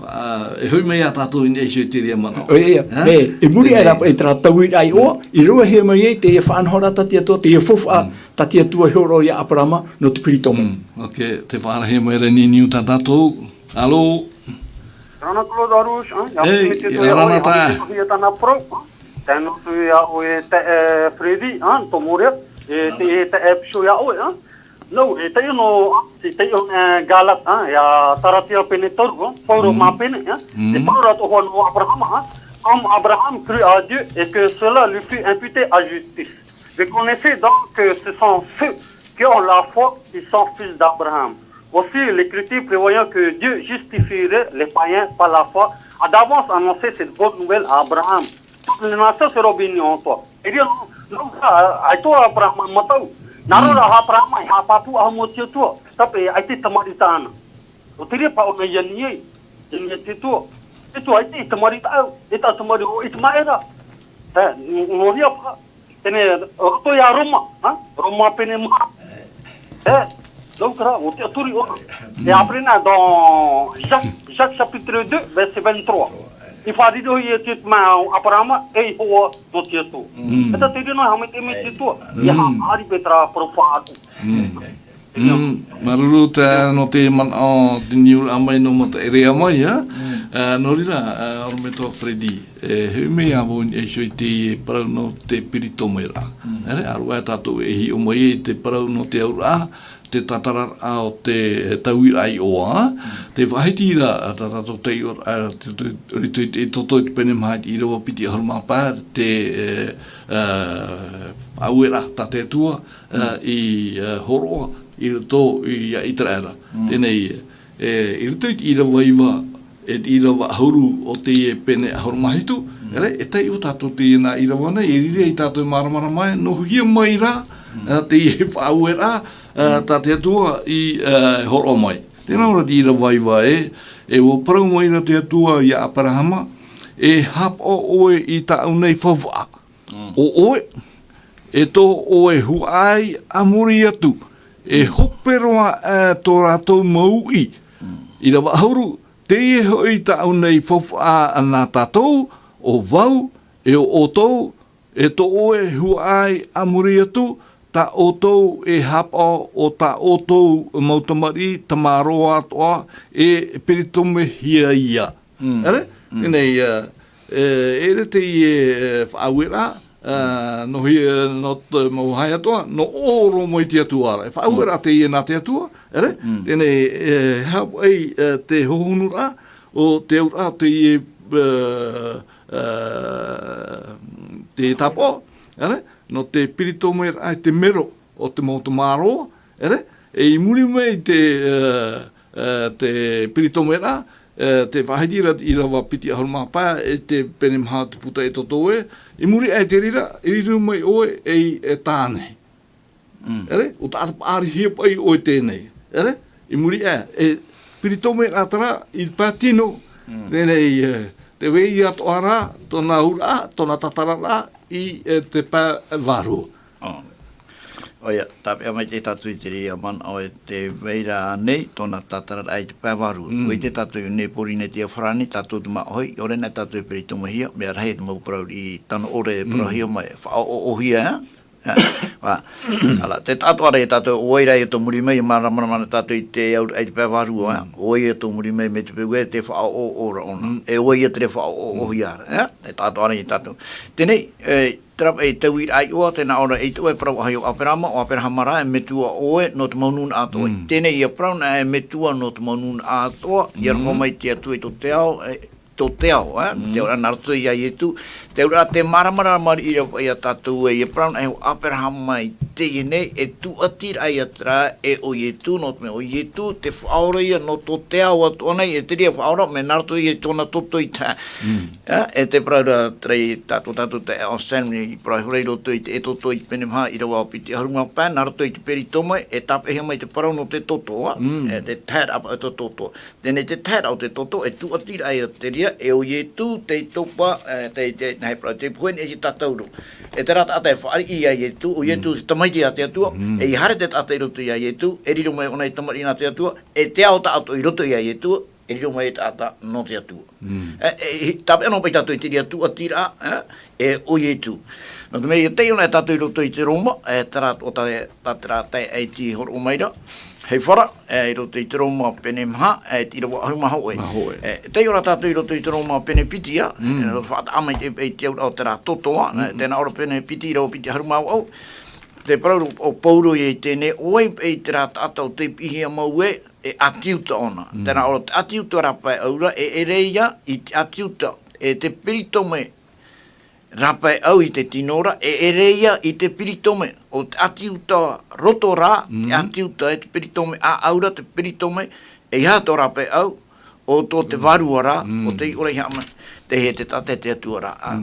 ā, e hoʻi mai iā tātou i niʻa iho i terā manaʻo. ʻOia, ʻā? E, i muri Teie aʻe nei. Rā, e terā tauiraʻa iʻoa, i ravehia mai ai teie faʻanahoraʻa tā te Atua, teie faufaʻa Mm. tā te Atua i hōroʻa iā Aperahama nō te peritome. Mm, ok, tē faʻaarahia mai ra i niuniu tā tātou. Alo? Rana Claude Arouche, hein, Ei, ia ia rana tā. Ia tāna pro, hein. Tēnā atu iā ʻoe te, e, Freddy, hein, tō Moria, e te, e te, e piso iā ʻoe, hein. Nō, e taiʻo nō, e taiʻo, e, Galate, hein, iā Taratia pene toru, hein, Pauro Mm. mā pene, hein. Mm. E parau ra atoʻa nō Aperahama, hein. Comme Abraham crut à Dieu et que cela lui fut imputé à justice. Vous connaissez donc que ce sont ceux qui ont la foi qui sont fils d'Abraham. Aussi, l'Écriture prévoyant que Dieu justifierait les païens par la foi, a d'avance annoncé cette bonne nouvelle à Abraham. Nā te rō bini o toa. E ria, nō, nō, a, ai tō Aperahama matau. Nā rō rā Aperahama, i haʻapāpū ʻahu mō te Atua. Tāpē, ai te tamariʻi tāna. ʻO te ria paʻo nei ani ai. Te nia te Atua. Te Atua, ai te tamariʻi tāʻau. E tā tamariʻi o Itemaera. E, nō ria pā. Tēnei, roto ia Roma, ha? Roma pene maha. E, nō te rā, o te aturi ʻona. E āpere nā, dans Jacques, Jacques chapitre deux, verset vingt-trois. I fārirohia te mea o Aperahama, e Ihowa nō te Atua. E tā te ria nō, haʻamaitaʻi mai te Atua. Ia haʻari pe terā parau faʻaʻaku. Māuruuru te, nō te manaʻo, te niuraʻa mai nō mata ʻere mai, ha? E, nō reira, e, ʻorometua Freddy, e, hoʻi mai ā vau i niʻa iho i te parau nō te peritomeraʻa. ʻEre, ʻaore rā tātou e hiʻo mai i te parau nō te auraʻa, te tātararaʻa o te tauiraʻa iʻoa, te faʻahiti ra, tā tātou taiʻoraʻa, te, te, te, te, te toto i te pene maha i te ʻīrava piti ʻahuru mā pae, te, e, e, faʻaueraʻa tā te Atua, e, i, e, hōroʻa i roto ia Iteraera. Teie nei, e, i roto i te ʻīrava iva, e te ʻīrava ʻahuru o teie pene ʻahuru mā hitu, ʻere, e taiʻo tātou teie nā ʻīrava nei, e riro ia tātou e māramarama mai, nō hea mai rā, e, teie faʻaueraʻa, e, tā te Atua i, e, hōroʻa mai. Tē nā ʻō ra te ʻīrava iva ē, e ʻua parau mai ra te Atua ia Aperahama, e haʻapaʻo ʻoe i tāʻu nei faufaʻa. ʻO ʻoe, e tō ʻoe huaʻai a muri atu, e hope roa aʻe tō rātou mau uʻi. ʻĪrava ʻahuru, teie hoʻi tāʻu nei faufaʻa nā tātou, ʻo vau, e ʻo ʻoutou, e tō ʻoe huaʻai a muri atu, tā ʻoutou e haʻapaʻo, ʻo tā ʻoutou mau tamariʻi, tamaroa atoʻa, e peritomehia ia. ʻEre? Teie nei, e, e, ʻere teie, e, faʻaueraʻa, e, nō hea, nō te mau haʻapaʻo atoʻa, nō ʻō roa mai te Atua ra. E faʻaueraʻa teie nā te Atua, ʻere? Teie nei, e, haʻapaʻo, e, te hohonuraʻa, o te auraʻa teie, e, e, te tāpaʻo, ʻere? Nō te peritomeraʻa i te mero o te mau tamaroa, ʻere? E i muri mai te, e, e, te peritomeraʻa, e, te faʻahiti ra te ʻīrava piti ʻahuru mā pae, e te pene maha te puta e toto ē, i muri aʻe i te reira, e riro mai ʻoe ei, e tāne. ʻEre? ʻUa taʻata paʻarihia paʻi ʻoe teie nei. ʻEre? I muri aʻe, e peritomeraʻa terā, i te pae tino, teie nei, e, tē vai atoʻa ra, tōna auraʻa, tōna tātararaʻa, i, e, te pae vārua. ʻO. ʻOia, tāpeʻa maitaʻi tātou i te reira manaʻo e tē vai ra nei, tōna tātararaʻa i te pae vārua. ʻUa ʻite tātou i nei Pōrīnetia Farāni, tātou te māʻohi, ʻaore na tātou e peritomehia, mea rahi te mau parau i tano ʻore e parauhia mai, faʻaʻoʻohia, ē? Ā, ā, ʻāreʻa, te taʻatoʻaraʻa ia tātou, ʻo vai ra ia tō muri mai, māramarama na tātou i te auraʻa i te pae vārua, ē? ʻO vai ia tō muri mai, mai te peu ē, te faʻaʻoʻoraʻa ʻōna. E ʻo vai ia te faʻaʻoʻohia ra, ē? Te taʻatoʻaraʻa ia tātou. Teie nei, e, terā paʻi tauiraʻa iʻoa, tē nā ʻō ra, eʻita ʻoe e parau ʻaha iā ʻĀperama, ʻo ʻĀperama rā, e metua ʻoe nō te mau nūnaʻa atoʻa. Teie nei, ʻia parau na e metua nō te mau nūnaʻa atoʻa, ʻia roaʻa mai te Atua i tō te ao, e, tō te ao, e, te auraʻa nā roto ia Ietu. Te auraʻa tē māramarama ra i reira paʻi ia tātou ē, ʻia parau na e ʻo ʻĀperama i teie nei, e tūʻatiraʻa ia terā, e ʻo Ietu, nō te mea ʻo Ietu, te Faʻaora ia nō tō te ao atoʻa nei, e te reira Faʻaora, mea nā roto ia i tōna toto i te, ā, e te parau ra, terā i tātou, tātou te ao Samueli, i parau hora i roto i te Exodo i te pene maha, ʻīrava piti ʻahuru mā pae, nā roto i te peritome, e tāpeʻahia mai te parau nō te toto, ā, e te taeraʻa paʻi o te toto. Teie nei te taeraʻa o te toto, e tūʻatiraʻa ia te reira, e ʻo Ietu, tei topa, e, tei, tei, nā hea parau, tei pohe nei ia tātou ra. E terā taʻata e fāriʻi ia Ietu, ʻo Ietu te Tamaiti a te Atua, e ʻia haere te taʻata i roto ia Ietu, e riro mai ʻōna ei tamariʻi nā te Atua, e te ao tāʻatoʻa i roto ia Ietu, e riro mai ei taʻata nō te Atua. E, e, i, tāpeʻa noa paʻi tātou i te reira tūʻatiraʻa, e, e ʻo Ietu. Nō te mea, ʻia taiʻo na tātou i roto i te Roma, e, terā, ʻo tā, tā terā taeaʻe tei hōroʻa mai ra, hei fara, e, i roto i te Roma pene maha, e, te ʻīrava ʻahuru mā hōʻē. Mā hōʻē. E, taiʻo na tātou i roto i te Roma pene piti, ā, e, nō te faʻataʻa mai te, i te auraʻa o terā toto, ā, e, tē nā ʻō ra pene piti, ʻīrava piti ʻahuru mā vaʻu, te parau o Pauro i teie nei, ʻo vai paʻi terā taʻata ʻo tei piʻihia mau ē, e ʻĀti Iuta ʻōna. Tē nā ʻō ra te ʻĀti Iuta rāpaeʻau ra, e ʻere ia i te ʻĀti Iuta, e te peritome rāpaeʻau i te tino ra, e ʻere ia i te peritome o te ʻĀti Iuta roto ra, te ʻĀti Iuta, e te peritome ʻāʻau ra, te peritome, ʻeiaha tō rāpaeʻau, ʻo tō te vārua ra, ʻo tei ʻore i haʻamata, tei hē te taʻata e te Atua ra, ā.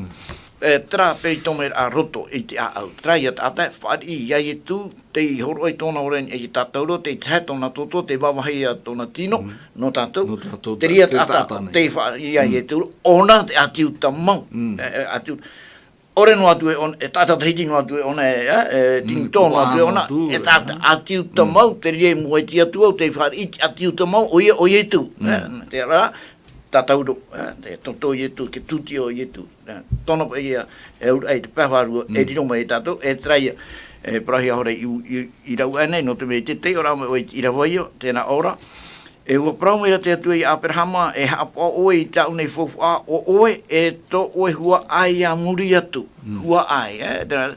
e, terā peritome a roto i te ʻāʻau. Terā ia taʻata e fāriʻi iā Ietu, tei hōroʻa i tōna ʻore i te tātauro, tei tahe tōna toto, tei vāvāhi ia tōna tino, nō tātou. Nō tātou, te reira te taʻata, taʻata nei. Tei fāriʻi iā Ietu, ʻōna te ʻāti uta mau. E, e, ʻāti uta. ʻOre noa atu e ʻōna, e taʻata Tahiti noa atu e ʻōna, e, e, e, Tinitō noa atu e ʻōna, e taʻata ʻāti uta mau, te reira i mua i te Atua, tei fāriʻi i te ʻāti uta mau, ʻoia, ʻo Ietu. E, terā, tātauro, e, te toto o Ietu, te tūtia o Ietu. E, tōna paʻi ia, e auraʻa i te pae vārua, e riro mai iā tātou, e terā ia, e parauhia hoʻi i, i, i rave nei, nō te mea i te tei ora mai ʻoe i te ʻīrava ia, tēnā ʻō ra, e ʻua parau mai ra te Atua iā Aperahama, e haʻapaʻo ʻoe i tāʻu nei faufaʻa, ʻo ʻoe, e tō ʻoe huaʻai a muri atu. Huaʻai, e, terā,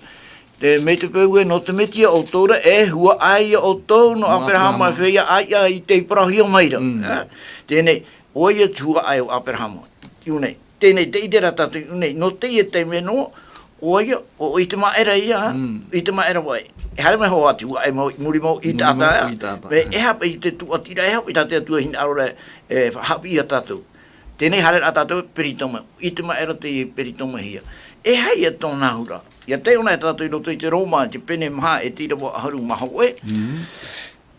te mea i te peu ē, nō te Metia ʻoutou ra, e huaʻai ia ʻoutou, nō Aperahama, e feiā ʻāiʻa i tei parauhia mai ra. E, teie nei, ʻoia te huaʻai o Aperahama, i ʻō nei. Teie nei, tē ʻite ra tātou i ʻō nei, nō teie taime noa, ʻoia, ʻo, ʻo Isemaʻela ia, Isemaʻela vai. E haere mai hoʻi atu, ʻua ʻai mau, i muri mau i taʻata, e, e haʻapaʻo i te tūʻatiraʻa, e haʻapaʻo i tā te Atua hinaʻaro ra, e, haʻapiʻi iā tātou. Teie nei haere ra tātou, peritome, Isemaʻela te peritome hia. E aha ia tōna auraʻa. ʻIa taiʻo na tātou i roto i te Roma, te pene maha e te ʻīrava ʻahuru mā hōʻē.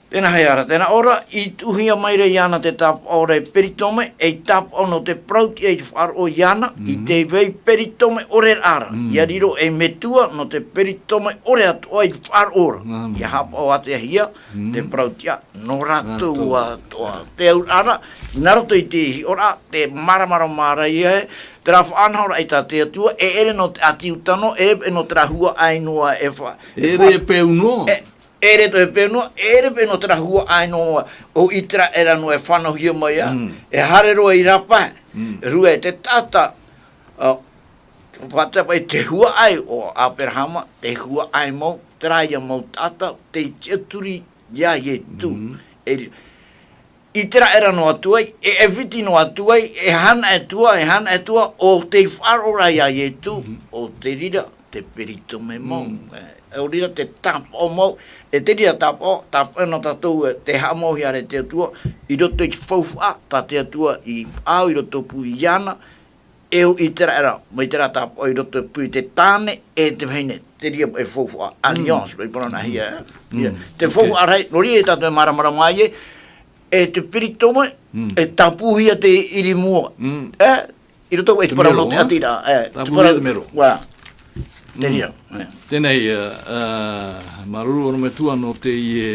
Tēnā hea ra, tēnā ʻō ra, i tuʻuhia mai ra iāna te tāpaʻo ra e peritome, ei tāpaʻo nō te parautiʻa i te faʻaroʻo iāna, i te vai peritome ʻore ra. ʻIa riro ei metua nō te peritome ʻore atoʻa i te faʻaroʻo ra. ʻIa haʻapaʻo ātea hia, te parautiʻa, nō rātou atoʻa. Te auraʻa ra, nā roto i te hiʻoraʻa, te māramarama ra ia, terā faʻanahoraʻa i tā te Atua, e ʻere nō te ʻāti uta noa, e ʻere nō terā huaʻai noa, e fa-, e ʻere fa-, peu noa. E, ʻEʻere atoʻa e peu noa, ʻeʻere peu noa terā huaʻai noa o Iseraela noa e fānauhia mai ā, e haere roa i rāpae, e rua e te taʻata, ā, faʻataʻa paʻi te huaʻai o Aperahama, te huaʻai mau, terā ia mau taʻata, tei tiʻaturi iā Ietu. E ri-, Iseraela noa atu ai, e ʻAifiti noa atu ai, e hana atu ā, e hana atu ā, ʻo tei faʻaroʻo ra iā Ietu, ʻo te reira, te peritome mau. E, ʻo reira te tāpaʻo mau, e te reira tāpaʻo, tāpaʻo nō tātou, e, te haʻamauhia ra e te Atua, i roto i te faufaʻa, tā te Atua i faʻaau i roto pū iāna, e ʻo Iseraela, mai terā tāpaʻo i roto pū i te tāne, e te vahine, te reira e faufaʻa, alliance, nō i parau nā hia, e. Ia, te faufaʻa rahi, nō reira tātou e māramarama ai, e te peritome, e tāpūhia te ʻiri mua. E, i roto i te parau nō te ʻāti ra, e, tāpūhia te mero. Ua, te reira, e. Teie nei, e, e, māuruuru ʻorometua atu nō teie,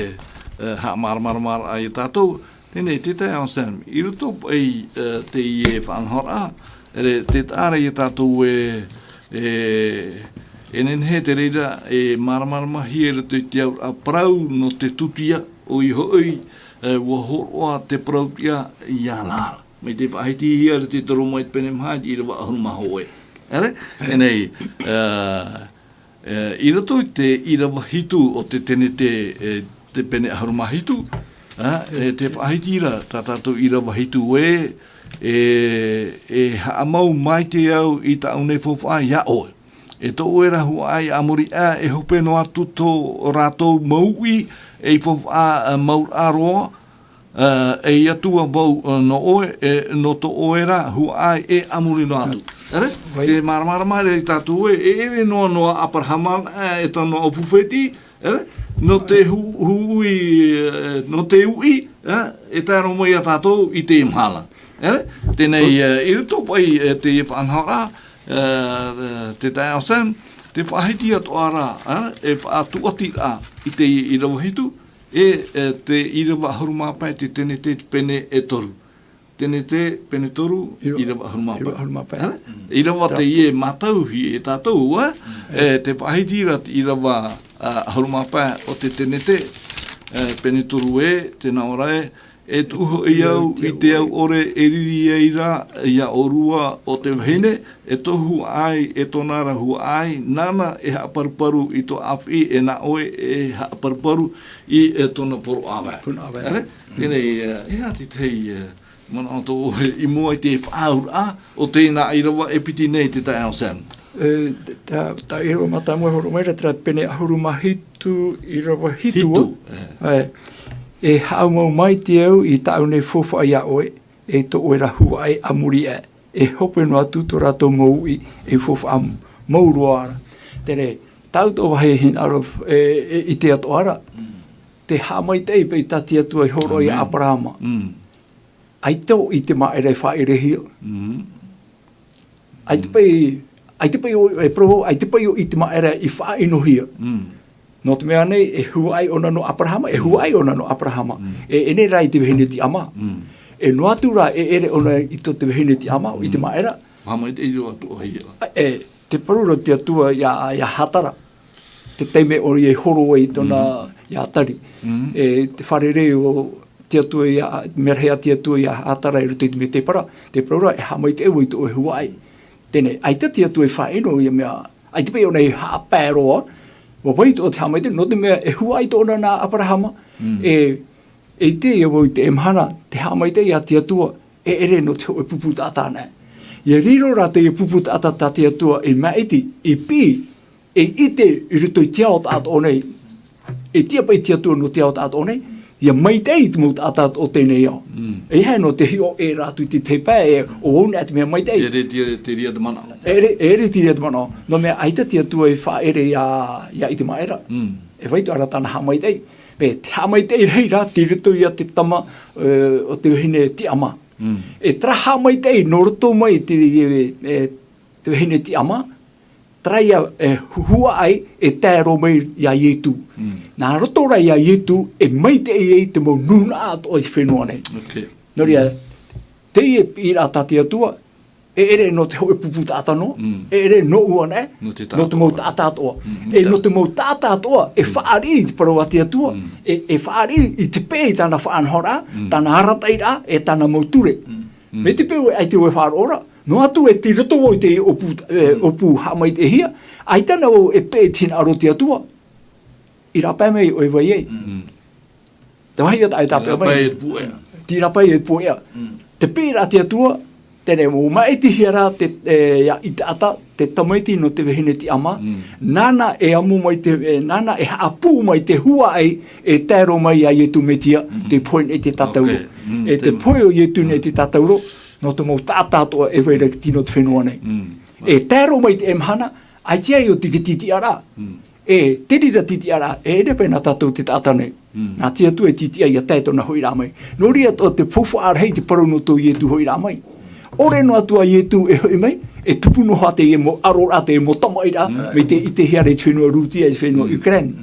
e, haʻamāramaramaraʻa iā tātou. Teie nei, te taeaʻe Sam, i roto paʻi, e, teie faʻanahoraʻa, e, te taʻa ra iā tātou e, e, e nehenehe te reira, e māramaramahia i roto i te auraʻa parau nō te tūtia, ʻoia hoʻi, e, ʻua hōroʻa te parautiʻa iāna. Mai te faʻahitihia i te toru mai te pene maha, i te ʻīrava ʻahuru mā hōʻē. ʻEre? Teie nei, e, e, i roto i te ʻīrava hitu o te tenete, e, te pene ʻahuru mā hitu, a, e, te faʻahiti ra, tā tātou ʻīrava hitu ē, e, e haʻamau maitaʻi au i tāʻu nei faufaʻa iā ʻoe. E tō ʻoe ra huaʻai a muri aʻe, e hope noa atu tō rātou mau uʻi, ei faufaʻa, e, mauraʻa roa, e, ei Atua vau, e, nō ʻoe, e, nō tō ʻoe ra huaʻai e a muri noa atu. ʻEre? Te māramarama ra iā tātou ē, e ʻere noa nō Aperahama, e, e tōna ʻōpū fētiʻi, ʻEre? Nō te hu-, hu-, uʻi, e, nō te uʻi, e, e tae roa mai iā tātou i te mahana. ʻEre? Teie nei, e, i roto paʻi, e, teie faʻanahoraʻa, e, e, te taeaʻe Sam, te faʻahiti atoʻa ra, e, e faʻatūʻati ra i te ʻīrava hitu, e, e, te ʻīrava ʻahuru mā pae, te tenete pene e toru. Tenete, pene toru, ʻīrava, ʻīrava ʻahuru mā pae. ʻĪrava ʻahuru mā pae. Hā? ʻĪrava teie e mātauhia e tātou, ā? E, te faʻahiti ra te ʻīrava, ā, ʻahuru mā pae o te tenete, e, pene toru ē, tē nā ʻō ra ē, e tuʻu hoʻi au i te au ʻore e riri ai ra iā ʻōrua ʻo te vahine, e tō huaʻai, e tōna ra huaʻai, nāna e haʻaparuparu i tō ʻāfiʻi, e nā ʻoe e haʻaparuparu i, e, tōna poro ʻāvae. Poro ʻāvae. Āre? Teie nei, e, e aha te tahi, e, manaʻo atoʻa i mua i te faʻaauraʻa o teie ʻīrava e piti nei te taeaʻe Sam. E, tā, tā ʻīrava mātāmua e hōroʻa mai ra terā pene ʻahuru mā hitu, ʻīrava hitu. Hitu, ā. E. E haʻamau maitaʻi au i tāʻu nei faufaʻa iā ʻoe, e tō ʻoe ra huaʻai a muri aʻe. E hope noa atu tō rātou mau uʻi, ei faufaʻa Mau roa ra. Tēnei, tāu tō vāhi hinaʻaro, e, e, i te atoʻa ra. Te haʻamaitaʻi paʻi tā te Atua i hōroʻa iā ʻĀparaama. ʻAita ʻo ʻĪtemaʻera i faʻaʻerehia. ʻAita paʻi, ʻaita paʻi ʻo, e parau, ʻaita paʻi ʻo ʻĪtemaʻera i faʻaʻinohia. Nō te mea nei, e huaʻai ʻōna nō ʻĀparaama, e huaʻai ʻōna nō ʻĀparaama. E, e ʻere rā i te vahine tiʻamā. E noa atu rā, e ʻere ʻōna i tō te vahine tiʻamā, ʻo ʻĪtemaʻera. Haʻamaitaʻi roa atoʻa hia. E, te parau ra te Atua iā, iā Hātara. Te taime ʻoia i horo ai tōna, iā Atari. E, te fārerei o te Atua iā, mea rahi a te Atua iā Hātara i roto i te mētēpara. Te parau ra, e haʻamaitaʻi vau i tō ʻoe huaʻai. Tēnei, ʻaita te Atua i faʻaʻino ia mea, ʻaita paʻi ʻōna i haʻapae roa, ʻua vai atoʻa te haʻamaitaʻi, nō te mea e huaʻai atoʻa na nā ʻĀparaama. E, e ʻite ia vau i teie mahana, te haʻamaitaʻi a te Atua, e ʻere nō te hōʻē pupu taʻata anaʻe. ʻIa riro rā teie pupu taʻata tā te Atua e māʻiti, i piʻi, e ʻite i roto i te ao taʻatoʻa nei, e tiʻa paʻi te Atua nō te ao taʻatoʻa nei, ʻia maitaʻi i te mau taʻata o teie nei ao. E aha nō te hiʻo ʻē ra atu i te, te pae, e ʻo vau anaʻe te mea maitaʻi. E ʻere te, te reira te manaʻo. E ʻere, e ʻere te reira te manaʻo. Nō te mea ʻaita te Atua i faʻaʻere iā, iā ʻĪtemaʻera. E vai atoʻa ra tāna haʻamaitaʻi. Pē, te haʻamaitaʻi rahi ra, tei roto ia te tama, e, o te vahine tiʻamā. E terā haʻamaitaʻi, nō roto mai te, e, e, te vahine tiʻamā, terā ia, e, hu-, huaʻai e tae roa mai iā Ietu. Nā roto rā iā Ietu, e maitaʻi ai te mau nūnaʻa atoʻa i te fenua nei. Nō reira, teie piʻiraʻa tā te Atua, e ʻere nō te hōʻē pupu taʻata noa, e ʻere nōʻu anaʻe, nō te mau taʻata atoʻa. E nō te mau taʻata atoʻa, e fāriʻi i te parau a te Atua, e, e fāriʻi i te peʻe i tāna faʻanahoraʻa, tāna arataʻiraʻa, e tāna mau ture. Mai te peu ē ʻaita vau e faʻaroʻo ra, noa atu e tei roto vau i te ʻōpū, e, ʻōpū haʻamaitaʻihia, ʻaita na vau e peʻe i te hinaʻaro o te Atua, i rāpae mai ʻoe e vai ai. Te vāhi ia tā ʻoe e tāpeʻa mai. Te rāpae e pūʻea. Te piʻiraʻa a te Atua, teie nei, ʻua māʻitihia ra te, e, iā ʻĪtaʻata, te tamaiti nō te vahine tiʻamā, nāna e amo mai te, e, nāna e haʻapū mai te huaʻai, e tae roa mai iā Ietu Metia, tei pohe nei i te tātauro. E te pohe o Ietu nei i te tātauro, nō te mau taʻata atoʻa e vai ra i te tino o te fenua nei. E tae roa mai i teie mahana, ʻaita ia ʻo te tītiʻaraʻa. E, te reira tītiʻaraʻa, e ʻere paʻi nā tātou te taʻata nei. Nā te Atua e tītiʻa ʻia tae tōna hoʻiraʻa mai. Nō reira atoʻa te faufaʻa rahi te parau nō tō Ietu hoʻiraʻa mai. ʻOre noa atu ā Ietu e hoʻi mai, e tupu noa teie mau ʻaroraʻa, teie mau tamaʻiraʻa, mai te, i te hiara i te fenua Rūtia, i te fenua Ukraine.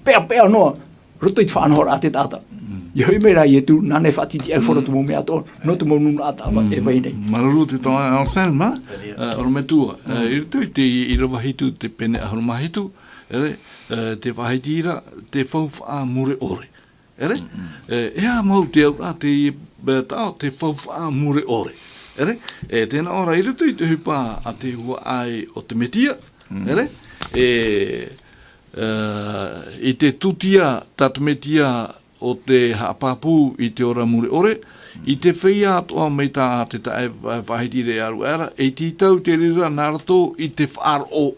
Peʻapeʻa noa, roto i te faʻanahoraʻa a te taʻata. ʻIa hoʻi mai rā Ietu, nāna e faʻatītīʻaifaro te mau mea atoʻa, nō te mau nūnaʻa tāʻāvaʻe e vai nei. Māuruuru te taeaʻe Anselme, e, ʻorometua, e, i roto i te, ʻīrava hitu, te pene ʻahuru mā hitu, ʻere, e, tē faʻahiti ra, te faufaʻa mure ʻore. ʻEre? E, e aha mau te auraʻa teie, e, taʻo, te faufaʻa mure ʻore. ʻEre? E, tē nā ʻō ra i roto i te ʻohipa a te huaʻai o te Metia. ʻEre? E, e, i te tūtia tā te Metia o te haʻapāpū i te ora mure ʻore, i te feiā atoʻa mai tā te taeaʻe faʻahiti i te auraʻa ra, e tītau te reira nā roto i te faʻaroʻo.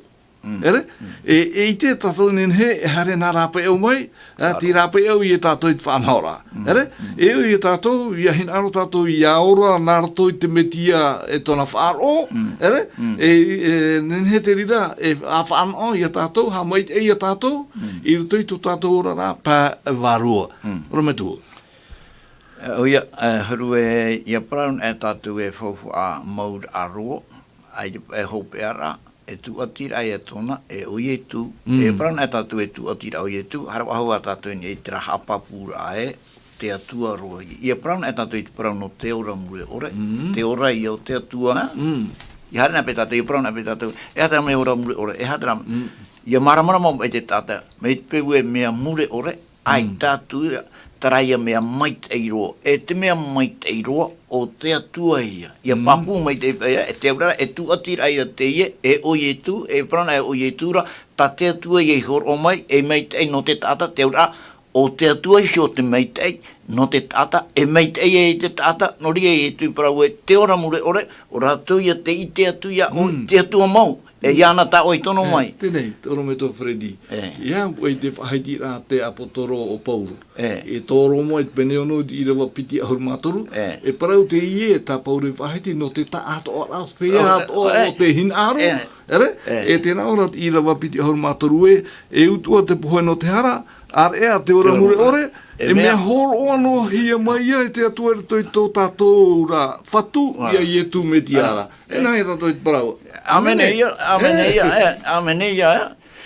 ʻEre? E, e ʻite tātou e nehenehe, e haere nā rāpaeʻau mai, e, tei rāpaeʻau ia tātou i te faʻanahoraʻa. ʻEre? E ui ia tātou, ʻia hinaʻaro tātou, ʻia ora nā roto i te Metia e tōna faʻaroʻo. ʻEre? E, e nehenehe te reira, e, ʻa faʻanaho ia tātou, haʻamaitaʻi ia tātou, i roto i tō tātou oraraʻa pae vārua. ʻOrometua. E, ʻoia, e, Huru ē, ʻia parau anaʻe tātou e faufaʻa mauraʻa roa, ʻaita e hopeʻa ra, e tūʻatiraʻa ia tōna, e ʻo Ietu, e parau anaʻe tātou e tūʻatiraʻa ʻo Ietu, haere faʻahou ā tātou i niʻa i terā haʻapāpūraʻa ē, te Atua roa ia. ʻIa parau anaʻe tātou i te parau nō te ora mure ʻore, te ora ia o te Atua. ʻIa haere anaʻe paʻi tātou, ʻia parau anaʻe paʻi tātou, e aha terā mea ora mure ʻore, e aha terā, ʻia māramarama paʻi te taʻata, mai te peu e mea mure ʻore, ʻaita atu ia, terā ia mea maitaʻi roa. E te mea maitaʻi roa, ʻo te Atua ia. ʻIa pāpū maitaʻi paʻi ia, e te auraʻa, e tūʻatiraʻa ia teie, e ʻo Ietu, e parau anaʻe ʻo Ietu ra, tā te Atua ia i hōroʻa mai, e maitaʻi nō te taʻata, te auraʻa, ʻo te Atua iho te maitaʻi, nō te taʻata, e maitaʻi ai te taʻata, nō reira Ietu i parau ē, te ora mure ʻore, ʻo rātou ia tei ʻite atu ia, ʻo te Atua mau, E, iāna tā ʻoe i tono mai. Teie nei, te ʻorometua Freddy. E. Ia, ʻoia te faʻahiti rā te ʻāpōsetolo ʻo Paulo. E. E tōrō mai te pene ono i te ʻīrava piti ʻahuru mā toru. E. E parau teie tā Paulo e faʻahiti nō te taʻatoʻaraʻa, feiā atoʻa o te hinaʻaro. E. ʻEre? E. E tē nā ʻō ra te ʻīrava piti ʻahuru mā toru ē, e utuʻa te pohe nō te hara, ʻāreʻa te ora mure ʻore, e mea hōroʻa noa hia mai ia e te Atua i roto i tō tātou ra fatu, ia Ietu Metia ra. E nā hea tātou i te parau. ʻĀmene ia, ʻāmene ia, e, ʻāmene ia, e.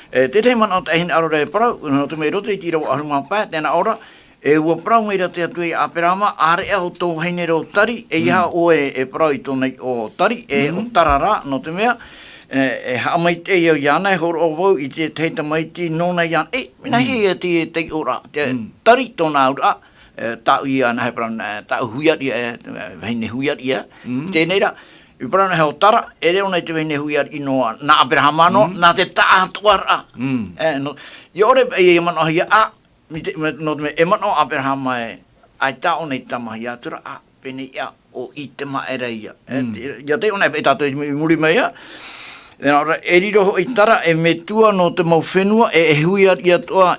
E, te tahi manaʻo taʻi hinaʻaro ra e parau, nō te mea i roto i te ʻīrava ʻahuru mā pae, tē nā ʻō ra, e, ʻua parau mai ra te Atua ia Aperahama, ʻāreʻa ʻo tō vahine ra ʻo Tari, e, ia ʻoe e parau i tōna iʻoa ʻo Tari, e, ʻo Tara rā, nō te mea, e, e haʻamaitaʻi au iāna, e hōroʻa vau i te tahi tamaiti nōna iāna, e, mea nā hea ia te, te iʻoa ra, te Tari tōna auraʻa, e, tāʻu ia, nā hea e parau, nā, tāʻu hui ariʻi, e, vahine hui ariʻi, e. Teie nei rā, i parau nā hea ʻo Tara, ʻeʻere ʻōna i te vahine hui ariʻi noa, nā Aperahama noa, nā te taʻatoʻaraʻa. E, nō, ʻia ʻore, e, e manaʻohia, ā, i te, nō te mea, e manaʻo Aperahama ē, ʻaita ʻōna i tamahia atu ra, ā, pēneiaʻe ʻo Itemaʻera ia. E, ia tei ʻōna e, e tātou i muri mai ia. E, nā reira, e riro hoʻi Tara, e metua nō te mau fenua, e, e hui ariʻi atoʻa,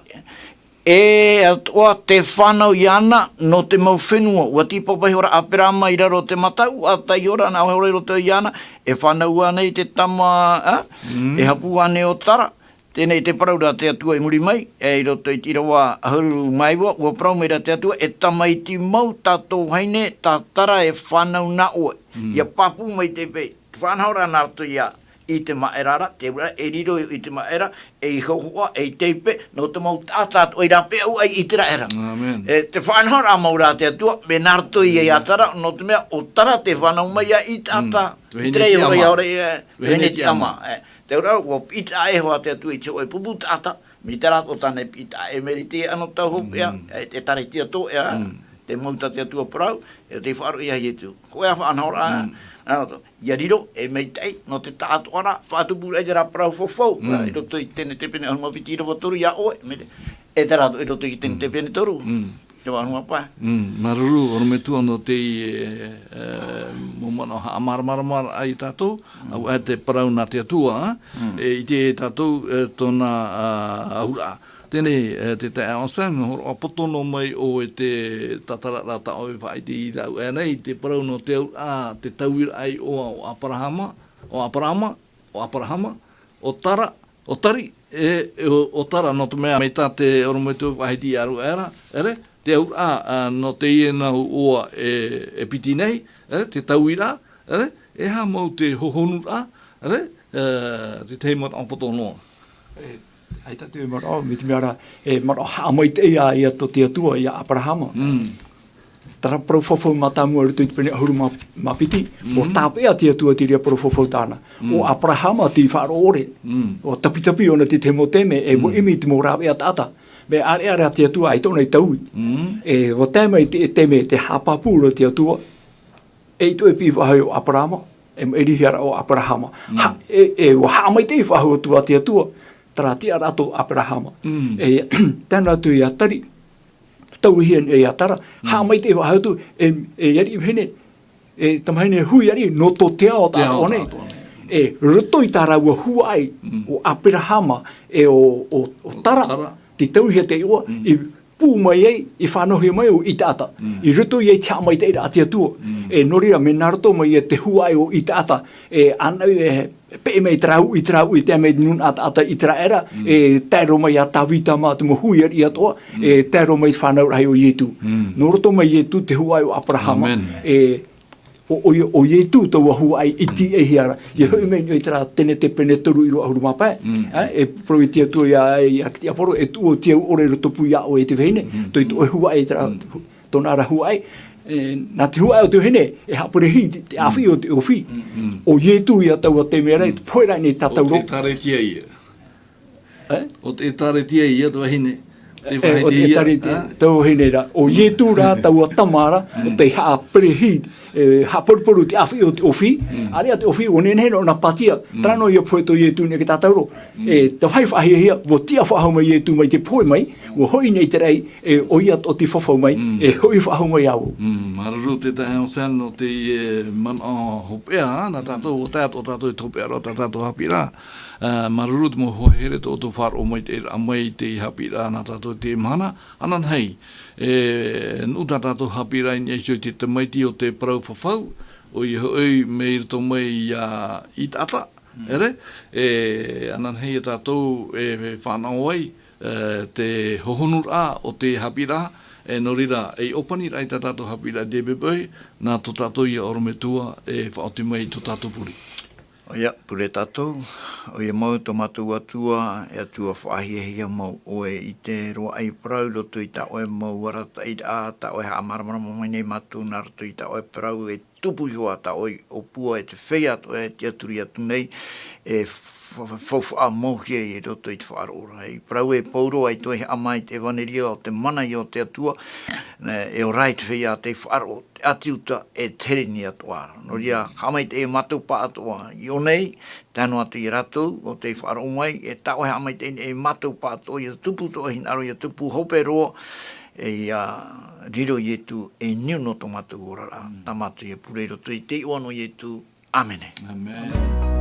e atoʻa te fānau iāna nō te mau fenua. ʻUa tīpapa iho ra Aperahama i raro o te mataʻu, ʻa tae iho ra, nā ʻō ra i roto iāna, e fānau ānei te tama, ā? E hapū ānei ʻo Tara? Teie nei te parau ra te Atua i muri mai, e, i roto i te ʻīrava ʻahuru mā iva, ʻua parau mai ra te Atua, e tamaiti mau tā tō vahine, tā Tara e fānau nā ʻoe. ʻIa pāpū mai te peu, faʻanahoraʻa nā roto ia Itemaʻera ra, te auraʻa e riro i Itemaʻera, ei hōhoʻa, ei teipe, nō te mau taʻata atoʻa i rāpae ai i ʻĪteraʻera. ʻĀmene. E, te faʻanahoraʻa mau ra te Atua, mea nā roto ia ia Tara, nō te mea ʻo Tara tē fānau mai ia i taʻata. Te vahine tiʻama. ʻĪteraʻera, ia ʻore, ia, vahine tiʻama. E, te auraʻa, ʻua piʻitaʻa iho ā te Atua i te hōʻē pupu taʻata, mai terā atoʻa tāna e piʻitaʻa, e Meri te anotau hopeʻa, e, e Taritia tō, e, te mau tā te Atua parau, e te faʻaroʻo ia Ietu. Hōʻē ā faʻanahoraʻa, nā roto. ʻIa riro, e maitaʻi, nō te taʻatoʻaraʻa, faʻatupu ra i terā parau fafau, i roto i Tenete pene ʻahuru mā piti ʻīrava toru ia ʻoe, mai te, e terā atoʻa i roto i Tenete pene toru, ʻīrava ʻahuru mā pae. Māuruuru, ʻorometua nō te, e, e, mau manaʻo haʻamāramaramaraʻa ia tātou, ʻaita e parau nā te Atua, e, ʻite tātou, e, tōna, ā, auraʻa. Teie nei, e, te taeaʻe Anselme, hōroʻa poto noa mai ʻoe i te tātararaʻa tā ʻoe e faʻaʻite i rāʻau aʻe nei, te parau nō te auraʻa, te tauiraʻa iʻoa o Aperahama, o Aperahama, o Aperahama, o Tara, o Tari, e, e, o, o Tara, nō te mea, mai tā te ʻorometua faʻahiti i rāʻau aʻe ra, ʻere, te auraʻa, ā, nō teie nā iʻoa e, e piti nei, ʻere, te tauiraʻa, ʻere, e aha mau te hohonuraʻa, ʻere, e, te tahi manaʻo poto noa. E, ʻaita te manaʻo, mai te mea ra, e manaʻo haʻamaitaʻi ia, ia tō te Atua, ia Aperahama. Terā parau fafau mātāmua i roto i te pene ʻahuru mā, mā piti, ʻua tāpeʻa te Atua i terā parau fafau tāna. ʻO Aperahama tei faʻaroʻo ʻore. ʻUa tapitapi ʻōna i te tahi mau taime, e ʻua ʻimi i te mau rāveʻa taʻata. Mea ʻāreʻa ra te Atua, ʻaita ʻōna i taui. E, ʻua tae mai te, te taime, te haʻapāpū ra te Atua. E ʻaita e piʻi faʻahou iā Aperahama, e maʻiri hia ra ʻo Aperahama. Ha, e, e, ʻua haʻamaitaʻi faʻahou atu ā te Atua, terā tiʻaraʻa tō Aperahama. E, tae noa atu ia Tari, tauihia nei ia Tara, haʻamaitaʻi faʻahou atu, e, e ariʻi vahine, e tamahine hui ariʻi, nō tō te ao taʻatoʻa nei. E, roto i tā rāua huaʻai, ʻo Aperahama, e ʻo, ʻo, ʻo Tara, tei tauihia te iʻoa, i pū mai ai, i fānauhia mai ʻo Itaata. I roto ia i te haʻamaitaʻiraʻa a te Atua. E, nō reira, mea nā roto mai ia te huaʻai o Itaata. E, ʻānāʻu e, peʻe mai terā uʻi, terā uʻi, tae mai te nūnaʻa taʻata ʻĪteraʻera, e, tae roa mai ia Tāvita mā te mau hui ariʻi atoʻa, e, tae roa mai te fānau rahi o Ietu. Nō roto mai Ietu te huaʻai o Aperahama. E, ʻo, ʻo, ʻo Ietu taua huaʻai i tīaʻihia ra. ʻIa hoʻi mai nei i terā Tenete pene toru ʻīrava ʻahuru mā pae. E, e parau te Atua ia, ia te ʻāpōsetolo, e tuʻu au tiʻa ʻore i roto pū iā ʻoe e te vahine. Tō, tō ʻoe huaʻai terā, tōna ra huaʻai. E, nā te huaʻai o te vahine, e haʻaperehī te, te ʻāfiʻi o te ʻōfī. ʻO Ietu ia taua taime ra, i te pohe raʻa nei tātauro. ʻO te ʻĒkālesia ia. E? ʻO te ʻĒkālesia ia te vahine. Te vahine ia, ʻo te ʻĒkālesia, taua vahine ra. ʻO Ietu rā, taua tama ra, ʻo tei haʻaperehī, e, haʻaporuporu te ʻāfaʻi o te ʻōfī, ʻāreʻa te ʻōfī, ʻua nehenehe nō ʻōna pātia, terā noa ia pohe tō Ietu i teie nei e tātauro. E, te vāhi faʻahiahia, ʻua tiʻa faʻahou mai Ietu mai te pohe mai, ʻua hoʻi nei i te raʻi, e, ʻoia tō te fafau mai, e, hoʻi faʻahou mai au. Mm, māuruuru te taeaʻe Ocean nō te, e, manaʻo hopeʻa, nā tātou, ʻua tae atu ʻo tātou i te hopeʻa roa tā tātou haʻapiʻiraʻa. E, māuruuru te mau hoa here tō ʻoutou faʻaroʻo mai te, mai te haʻapiʻiraʻa nā tātou i teie mahana, ananahi, e, nuʻu tā tātou haʻapiʻiraʻa i niʻa iho i te tamaiti o te parau fafau, ʻoia hoʻi mai roto mai iā, i taʻata, ʻere, e, ananahi ia tātou e fānaʻo ai, e, te hohonuraʻa o te haʻapiʻiraʻa, e, nō reira, e ʻōpaniraʻa i tā tātou haʻapiʻiraʻa i teie poʻipoʻi, nā tō tātou ia ʻorometua e faʻaoti mai i tō tātou pure. ʻOia, pure tātou, ʻoia mau tō mātou Atua, e Atua faʻahiahia mau ʻoe i te roaʻa i parau i roto i tā ʻoe mau arataʻiraʻa, tā ʻoe haʻamāramarama mai nei mātou nā roto i tā ʻoe parau e tupu iho ā tā ʻoe ʻōpua e te feiā atoʻa e tiʻaturi atu nei, e fa-, fa-, faufaʻa mau hia i roto i te faʻaroʻo ra. I parau e Paulo, ʻaita e haʻamā i te ʻevanelia o te mana ia o te Atua, e ora ai te feiā tei faʻaroʻo, te ʻāti Iuta e te Hereni atoʻa ra. Nō reira, haʻamaitaʻi e mātou pāʻatoʻa i ʻō nei, tae noa atu ia rātou, ʻo tei faʻaroʻo mai, e tā ʻoe haʻamaitaʻi nei e mātou pāʻatoʻa, ia tupu tō ʻoe hinaʻaro, ia tupu hope roa, e ia riro Ietu e niu nō tō mātou oraraʻa. Tā mātou ia pure i roto i te iʻoa nō Ietu. ʻĀmene. Amen.